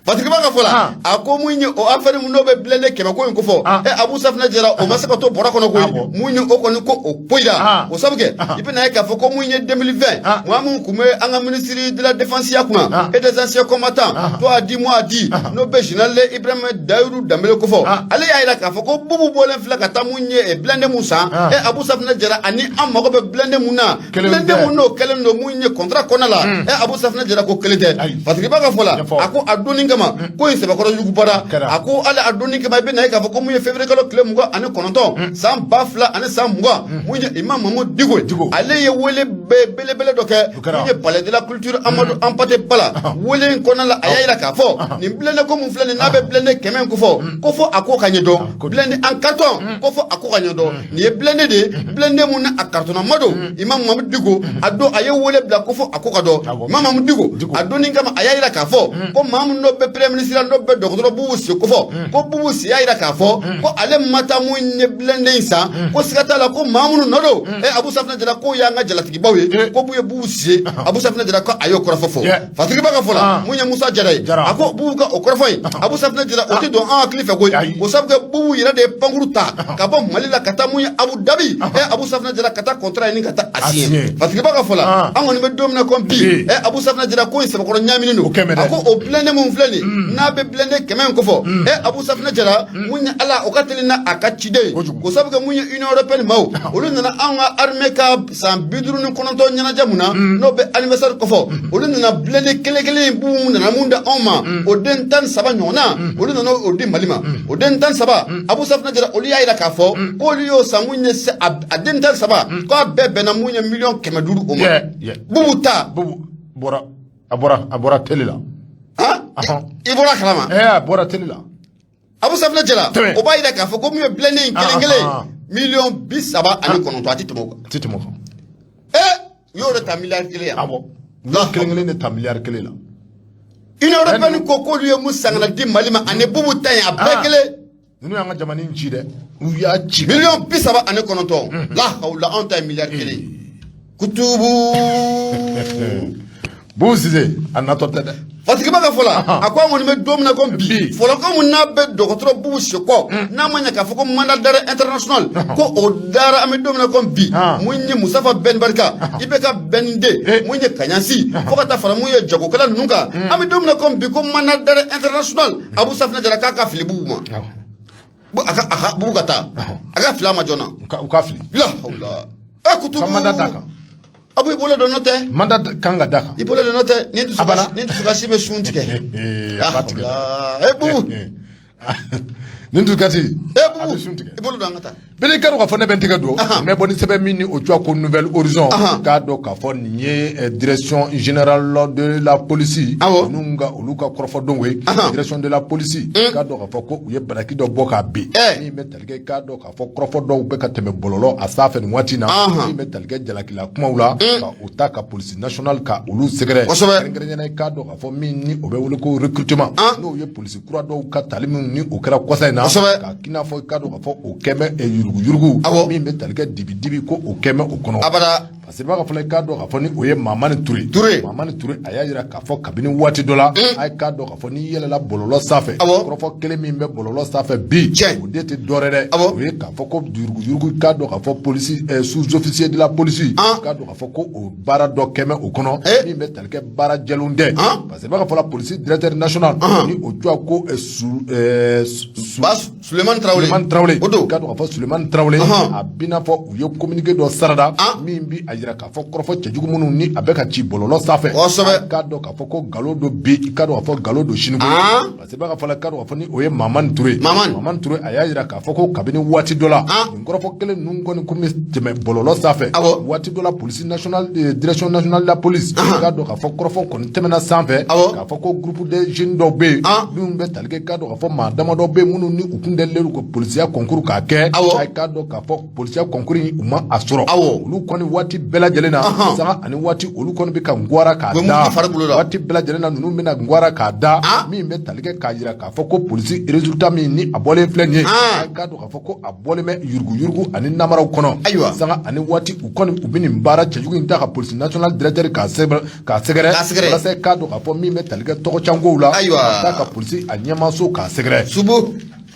Fatigiba ka fɔ la, a ko mun ye o affaire mun n'o bɛ blindé 100 ko in ko fɔ, Abu Safinɛ Jara, o ma se ka to bɔrɔ kɔnɔ koyi. Mun ye o kɔni ko o poyira, o sabu kɛ i bɛna ye k'a fɔ ko mun ye 2020, maa mun tun bɛ an ka ministre de la défense ya kunna et des anciens combattants, toi a dit moi a dit, n'o bɛ général Ibrahima Dayiru Danbele ko fɔ, ale y'a yira k'a fɔ ko Bubu bɔlen filɛ ka taa mun ye blindé mun san, Abu Safinɛ Jara, ani an mago bɛ blindé mun na, blindé mun n'o kɛlen don mun ye contrat kɔnɔna la, Abu Safinɛ Jara, ko kelen tɛ. Fatigiba ka fɔ la, a ko a donni kama ko in sɛbɛkɔrɔ yugubara. A ko hali a donni kama, i bɛ na ye k'a fɔ ko mun ye février kalo tile 29 san 2020, mun ye Imam Mahmoud Dicko, ale ye wele belebele dɔ kɛ mun ye palais de la culture Amadou Hampâté Bâ la. Wele in kɔnɔna la, a y'a yira k'a fɔ nin blindé ko mun filɛ nin n'a bɛ blindé 100 in ko fɔ, ko fɔ a ko ka ɲɛdɔn, blindé en carton, ko fɔ a ko ka ɲɛdɔn. Nin ye blindé de ye, blindé mun na a carton ma don. Imam Mahmoud Dicko, a don a ye wele bila ko fɔ a ko ka dɔn. Imam Mahmoud Dicko, a donni kama, a y'a yira k'a fɔ ko maa min n'o bɛ premier ministre la, n'o bɛ dɔgɔtɔrɔ Bubu Sise ko fɔ, ko Bubu Sise y'a yira k'a fɔ ko ale ma taa mun ye blindé in san, ko siga t'a la ko maa minnu nɔ don, Abu Safinɛ Jara, k'o y'an ka jalatigibaw ye, ko bu ye Bubu Sise. Abu Safinɛ Jara, ko a y'o kɔrɔfɔ fɔ. Fatigiba ka fɔ la, mun ye Musa Jara ye, a ko Bubu ka o kɔrɔfɔ in, Abu Safinɛ Jara, o tɛ don an hakili fɛ koyi. O sabu kɛ Bubu yɛrɛ de ye pankuru ta ka bɔ Mali la ka taa mun ye Abu Dhabi, Abu Safinɛ Jara, ka taa contrat ɲini ka taa a signé. Fatigiba ka fɔ la, an kɔni bɛ don min na komi bi, Abu Safinɛ Jara, ko in sɛbɛkɔrɔ ɲaaminen don. A ko o blindé mun filɛ nin n'a bɛ blindé 100 in kofɔ, Abu Safinɛ Jara, mun ye Ala o ka teli n'a a ka ciden ye. O sabu kɛ mun ye Union européenne maaw, olu nana anw ka armée ka san 59 ɲɛnajɛ mun na, n'o bɛ anniversaire kofɔ, olu nana blindé kelen kelen in Bubu nana mun di anw ma, o den 13 ɲɔgɔnna, olu nana o di Mali ma. O den 13, Abu Safinɛ Jara, olu y'a yira k'a fɔ k'olu y'o san mun ye a den 13, k'a bɛɛ bɛnna mun ye miliyɔn 500 o ma. Bubu ta Bubu bɔra, a bɔra, a bɔra télé la. I bɔra kalama. A bɔra télé la. Abu Safinɛ Jara, o b'a yira k'a fɔ ko mun ye blindé in kelen kelen miliyɔn 39, a tɛ tɛmɛ o kan. A tɛ tɛmɛ o kan. U y'o de ta miliyari 1 yan. Awɔ, u y'o kelen kelen de ta miliyari 1 la. Union européenne ko k'olu ye mun san ka na di Mali ma, ani Bubu ta in, a bɛɛ kelen. Ninnu y'an ka jamana in ci dɛ, u y'a ci. Miliyɔn 39, la hawla, anw ta ye miliyari 1 kutubu. Bubu Sise, a natɔ tɛ dɛ. Fatigiba ka fɔ la, a ko an kɔni bɛ don min na ko bi, fɔlɔkɔ mun n'a bɛ dɔgɔtɔrɔ Bubu Sise kɔ, n'a ma ɲɛ k'a fɔ ko mandat d'arrêt international ko o dara, an bɛ don min na ko bi, mun ye Mustafa Ben Barka, i bɛ ka Ben den, mun ye Kaɲasi, fo ka taa fara mun ye jagokɛla ninnu kan, an bɛ don min na ko bi, ko mandat d'arrêt international, Abu Safinɛ Jara, k'a ka fili Bubu ma, a ka Bubu ka taa, a ka fili a ma joona. U ka fili. La hawla, kutubu. Ka mandat d'a kan. Abu, i bolo don n'o tɛ. Mandat kan ka d'a kan. I bolo don n'o tɛ, ni dusukasi bɛ sun tigɛ. A b'a tigɛ. Bubu. Nin dusukasi. Bubu, a bɛ sun tigɛ. I bolo don, an ka taa. Bɛɛ k'a dɔn k'a fɔ ne bɛ n tɛgɛ don n bɛ bɔ ni sɛbɛn min ni o tɔgɔ ko Nouvel Horizon, k'a dɔn k'a fɔ nin ye direction générale de la police, ninnu ka olu ka kɔrɔfɔ don ye direction de la police, k'a dɔn k'a fɔ ko u ye bataki dɔ bɔ k'a bin min bɛ tali kɛ, k'a dɔn k'a fɔ kɔrɔfɔ dɔw bɛ ka tɛmɛ bɔlɔlɔ a sanfɛ nin waati in na, min bɛ tali kɛ jalakila kumaw la, ka o ta ka police nationale ka olu sɛgɛrɛ, kɛrɛnkɛrɛnnenya k'a dɔn k'a fɔ min ni o bɛ wele ko recrutement, n'o ye polisi kura dɔw ka tali minnu ni o kɛra kɔsa in na, ka i n'a fɔ k'a dɔn k'a fɔ o kɛmɛ yuruguyurugu, min bɛ tali kɛ dibi dibi, ko o kɛmɛ o kɔnɔ. Abada. Fasiriba ka fɔ la, i k'a dɔn k'a fɔ ni o ye Mamani Ture. Ture. Mamani Ture, a y'a jira k'a fɔ kabini waati dɔ la, a ye k'a dɔn k'a fɔ n'i yɛlɛla bɔlɔlɔ sanfɛ, kɔrɔfɔ kelen min bɛ bɔlɔlɔ sanfɛ bi, o de tɛ dɔwɛrɛ dɛ, o ye k'a fɔ ko yuruguyurugu, i k'a dɔn k'a fɔ polisi, sous-officier de la police, i k'a dɔn k'a fɔ ko o baara dɔ kɛmɛ o kɔnɔ min bɛ tali kɛ baara jɛlenw tɛ. Fasiriba ka fɔ la, polisi directeur national ni o tɔgɔ ko Sulemani Tarawele. Sulemani Tarawele. O don. K'a dɔn k'a fɔ Sulemani Tarawele. A bɛna fɔ u ye communiqué dɔ sarada. Min bi a jira k'a fɔ kɔrɔfɔ cɛjugu minnu ni a bɛ ka ci bɔlɔlɔ sanfɛ. K'a dɔn k'a fɔ ko nkalon don bi, i k'a dɔn k'a fɔ nkalon don sini. Fasiriba ka fɔ la, k'a dɔn k'a fɔ ni o ye Mamani Ture. Mamani. Mamani Ture, a y'a jira k'a fɔ ko kabini waati dɔ la, nin kɔrɔfɔ kelen ninnu kɔni kun bɛ tɛmɛ bɔlɔlɔ sanfɛ. Waati dɔ la, polisi nationale, direction nationale de la police, k'a dɔn k'a fɔ kɔrɔfɔ kɔni tɛmɛna sanfɛ. K'a fɔ ko groupe de jeunes dɔw bɛ yen, minnu bɛ tali kɛ, k'a dɔn k'a fɔ maa damadɔ bɛ yen minnu ni u kun delilen don ka polisiya concours k'a kɛ. A k'a dɔn k'a fɔ polisiya concours in, u ma a sɔrɔ. Olu kɔni, waati bɛɛ lajɛlen na, sanga ani waati, olu kɔni bɛ ka ngwara k'a da. Waati bɛɛ lajɛlen na, ninnu bɛna ngwara k'a da, min bɛ tali kɛ k'a jira k'a fɔ ko polisi résultat min ni a bɔlen filɛ nin ye, a k'a dɔn k'a fɔ ko a bɔlen bɛ yuruguyurugu ani namaraw kɔnɔ. Sanga ani waati, u kɔni u bɛ nin baara cɛjugu in ta ka polisi national directeur k'a sɛbɛn k'a sɛgɛrɛ walasa k'a dɔn k'a fɔ min bɛ tali kɛ tɔgɔcankow la, ka taa ka polisi a ɲɛmaaso k'a sɛgɛrɛ. Subu.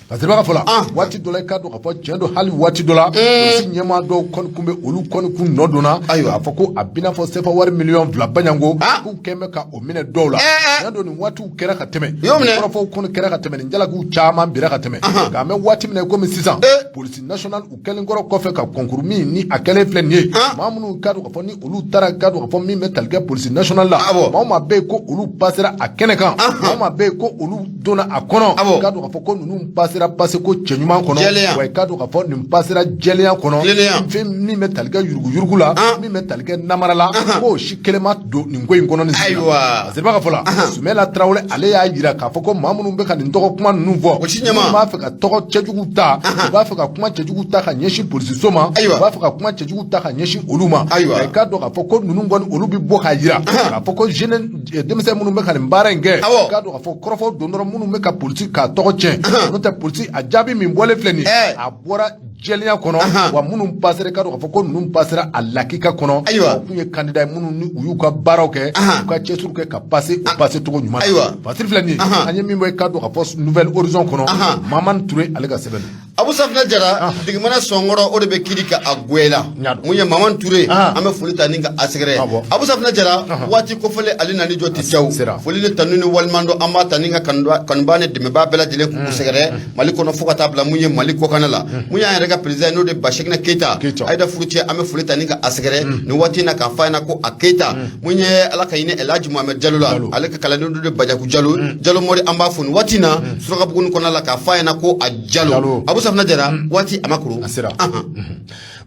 Fasiriba ka fɔ la, waati dɔ la, i k'a dɔn k'a fɔ tiɲɛ don, hali waati dɔ la, polisi ɲɛmaa dɔw kɔni kun bɛ, olu kɔni kun nɔ donna k'a fɔ ko a bɛna fɔ sefa wari 2 miliyɔn baɲanko, k'u kɛn bɛ ka o minɛ dɔw la. Tiɲɛ don, nin waatiw kɛra ka tɛmɛ, kɔrɔfɔw kɔni kɛra ka tɛmɛ, nin jalakiw caman bira ka tɛmɛ. Nka an bɛ waati min na i komi sisan, polisi national u kɛlen kɔrɔ kɔfɛ ka concours min ni a kɛlen filɛ nin ye, maa minnu k'a dɔn k'a fɔ ni olu taara, k'a dɔn k'a fɔ min bɛ tali kɛ polisi national la, maa o maa bɛ yen ko olu pasera a kɛnɛ kan, maa o maa bɛ yen ko olu donna a kɔnɔ, k'a dɔn k'a fɔ ko ninnu pasera pase ko cɛɲuman kɔnɔ, wa i k'a dɔn k'a fɔ nin pasera jɛlenya kɔnɔ, fɛn min bɛ tali kɛ yuruguyurugu la, min bɛ tali kɛ namara la, k'o si kelen ma don nin ko in kɔnɔ nin. Fasiriba ka fɔ la, Sumɛla Tarawele, ale y'a jira k'a fɔ ko maa minnu bɛ ka nin tɔgɔ kuma ninnu fɔ, minnu b'a fɛ ka tɔgɔ cɛjugu ta, u b'a fɛ ka kuma cɛjugu ta ka ɲɛsin polisiso ma, u b'a fɛ ka kuma cɛjugu ta ka ɲɛsin olu ma, i k'a dɔn k'a fɔ ko ninnu kɔni, olu bɛ bɔ k'a jira k'a fɔ ko jeune denmisɛn minnu bɛ ka nin baara in kɛ, k'a dɔn k'a fɔ kɔrɔfɔ don dɔrɔn, minnu bɛ ka polisi k'a tɔgɔ tiɲɛ. N'o tɛ, polisi a jaabi min bɔlen filɛ nin ye, a bɔra jɛlenya kɔnɔ, wa minnu pasera, k'a dɔn k'a fɔ ko ninnu pasera a lakika kɔnɔ, o tun ye candidat ye minnu ni u y'u ka baaraw kɛ, u ka cɛsiri kɛ ka pase, u pase cogo ɲuman. Fasiri filɛ nin ye, an ye min bɔ, i k'a dɔn k'a fɔ Nouvel Horizon kɔnɔ, Mamani Ture, ale ka sɛbɛn don. Abu Safinɛ Jara, digimana sɔnkɔrɔ, o de bɛ kiri ka a gwɛ la. Mun ye Mamani Ture, an bɛ foli ta ni ka a sɛgɛrɛ. Abu Safinɛ Jara, waati kofɔlen ale nani jɔ tɛ caw. Foli ni tanu ni waleɲuman dɔn, an b'a ta ni ka kanubaa ni dɛmɛbaa bɛɛ lajɛlen k'u sɛgɛrɛ Mali kɔnɔ fo ka taa bila mun ye Mali kɔkanna la. Mun y'an yɛrɛ ka président ye, n'o de Basɛkinɛ Keyita, Ayida furucɛ, an bɛ foli ta ni ka a sɛgɛrɛ nin waati in na, k'a f'a ɲɛna ko a Keyita. Mun ye Ala ka hinɛ Elhaji Mohamed Jalo la, ale ka kalanden dɔ de Bajaku Jalo, Jalo Mori, an b'a fo nin waati in na Surakabugu kɔnɔna la, k'a f'a ɲɛna ko a Jalo. Abu Safinɛ Jara, waati a ma kuru. A sera.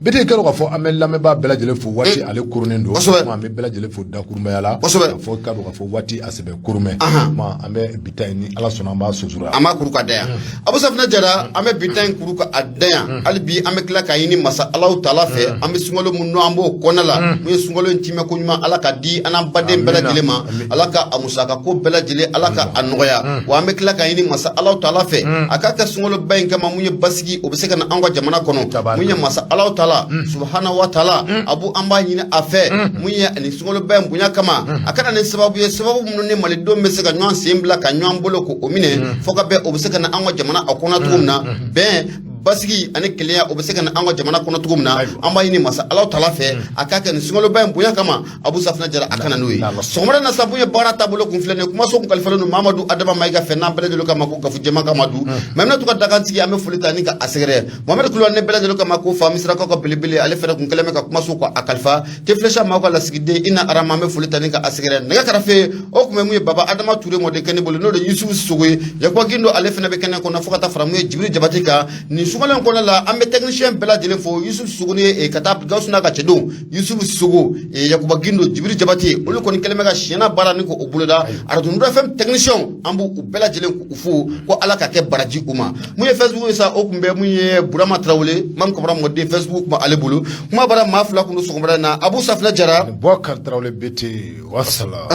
Bete, kɛra k'a fɔ an bɛ lamɛnbaa bɛɛ lajɛlen fo. Waati ale kurunnen don. An bɛ bɛɛ lajɛlen fo dakurunbaya la. K'a fɔ k'a dɔn k'a fɔ waati a sɛbɛ kurumɛ. An bɛ bi ta in, ni Ala sɔnna, an b'a susura. An b'a kuru ka da yan. Abu Safinɛ Jara, an bɛ bi ta in kuru ka a da yan. Hali bi an bɛ tila k'a ɲini masa Alahu taala fɛ, an bɛ sunkalo min n'an b'o kɔnɔna la, mun ye sunkalo in timɛ ko ɲuman Ala ka di an n'an baden bɛɛ lajɛlen ma, Ala ka a musaka ko bɛɛ lajɛlen, Ala ka a nɔgɔya. Wa an bɛ tila k'a ɲini masa Alahu taala fɛ, a k'a kɛ sunkaloba in kama, mun ye basigi, o bɛ se ka na an ka jamana kɔnɔ. Mun ye masa Alahu taala subahana wa taala, abu an b'a ɲini a fɛ, mun ye nin sunkaloba in bonya kama, a ka na ni sababu ye, sababu minnu ni malidenw bɛ se ka ɲɔgɔn sen bila ka ɲɔgɔn bolo k'o minɛ, fo ka bɛn, o bɛ se ka na an ka jamana a kɔnɔ cogo min na, bɛn, basigi ani kelenya, o bɛ se ka na an ka jamana kɔnɔ cogo min na. An b'a ɲini masa Alahu taala fɛ, a k'a kɛ nin sunkaloba in bonya kama. Abu Safinɛ Jara, a ka na n'o ye sɔgɔmada na sa. Mun ye baara taabolo kun filɛ nin ye, kumaso kun kalifalen don Mamadu Adama Mayiga fɛ, n'an bɛɛ lajɛlen kama ko Gafu Jɛma Kamadu Maimuna tu ka dakantigi. An bɛ foli ta ni ka a sɛgɛrɛ. Mohamed Kulubali, ne bɛɛ lajɛlen kama ko fa Misirakaw ka belebele, ale fɛnɛ kun kɛlen bɛ ka kumaso ka a kalifa Tefilɛsa maaw ka lasigiden Ina Arama. An bɛ foli ta ni ka a sɛgɛrɛ. Nɛgɛ karafe, o tun bɛ mun ye Baba Adama Ture mɔden kɛnɛ bolo, n'o de Yusufu Sogo ye. Yakuba Gindo, ale fɛnɛ bɛ kɛnɛ kɔnɔ, fo ka taa fara mun ye Jibiri Jabate kan. Nin sunkalo in kɔnɔna la, an bɛ technicien bɛɛ lajɛlen fo, Yusufu Sogo ni ka taa Gawusu n'a ka cɛdenw, Yusufu Sogo, Yakuba Gindo, Jibiri Jabate, olu kɔni kɛlen bɛ ka siɲɛna baara ni k'o boloda. Arajo Nuru FM technicien, an b'u bɛɛ lajɛlen k'u fo, ko Ala ka kɛ baraji u ma. Mun ye Facebook ye sa, o tun bɛ mun ye Burama Tarawele, Mamu Kamara mɔden, Facebook tun b'ale bolo. Kuma bara maa fila kun don sɔgɔmada in na, Abu Safinɛ Jara, Bɔkari Tarawele Bete, wasala.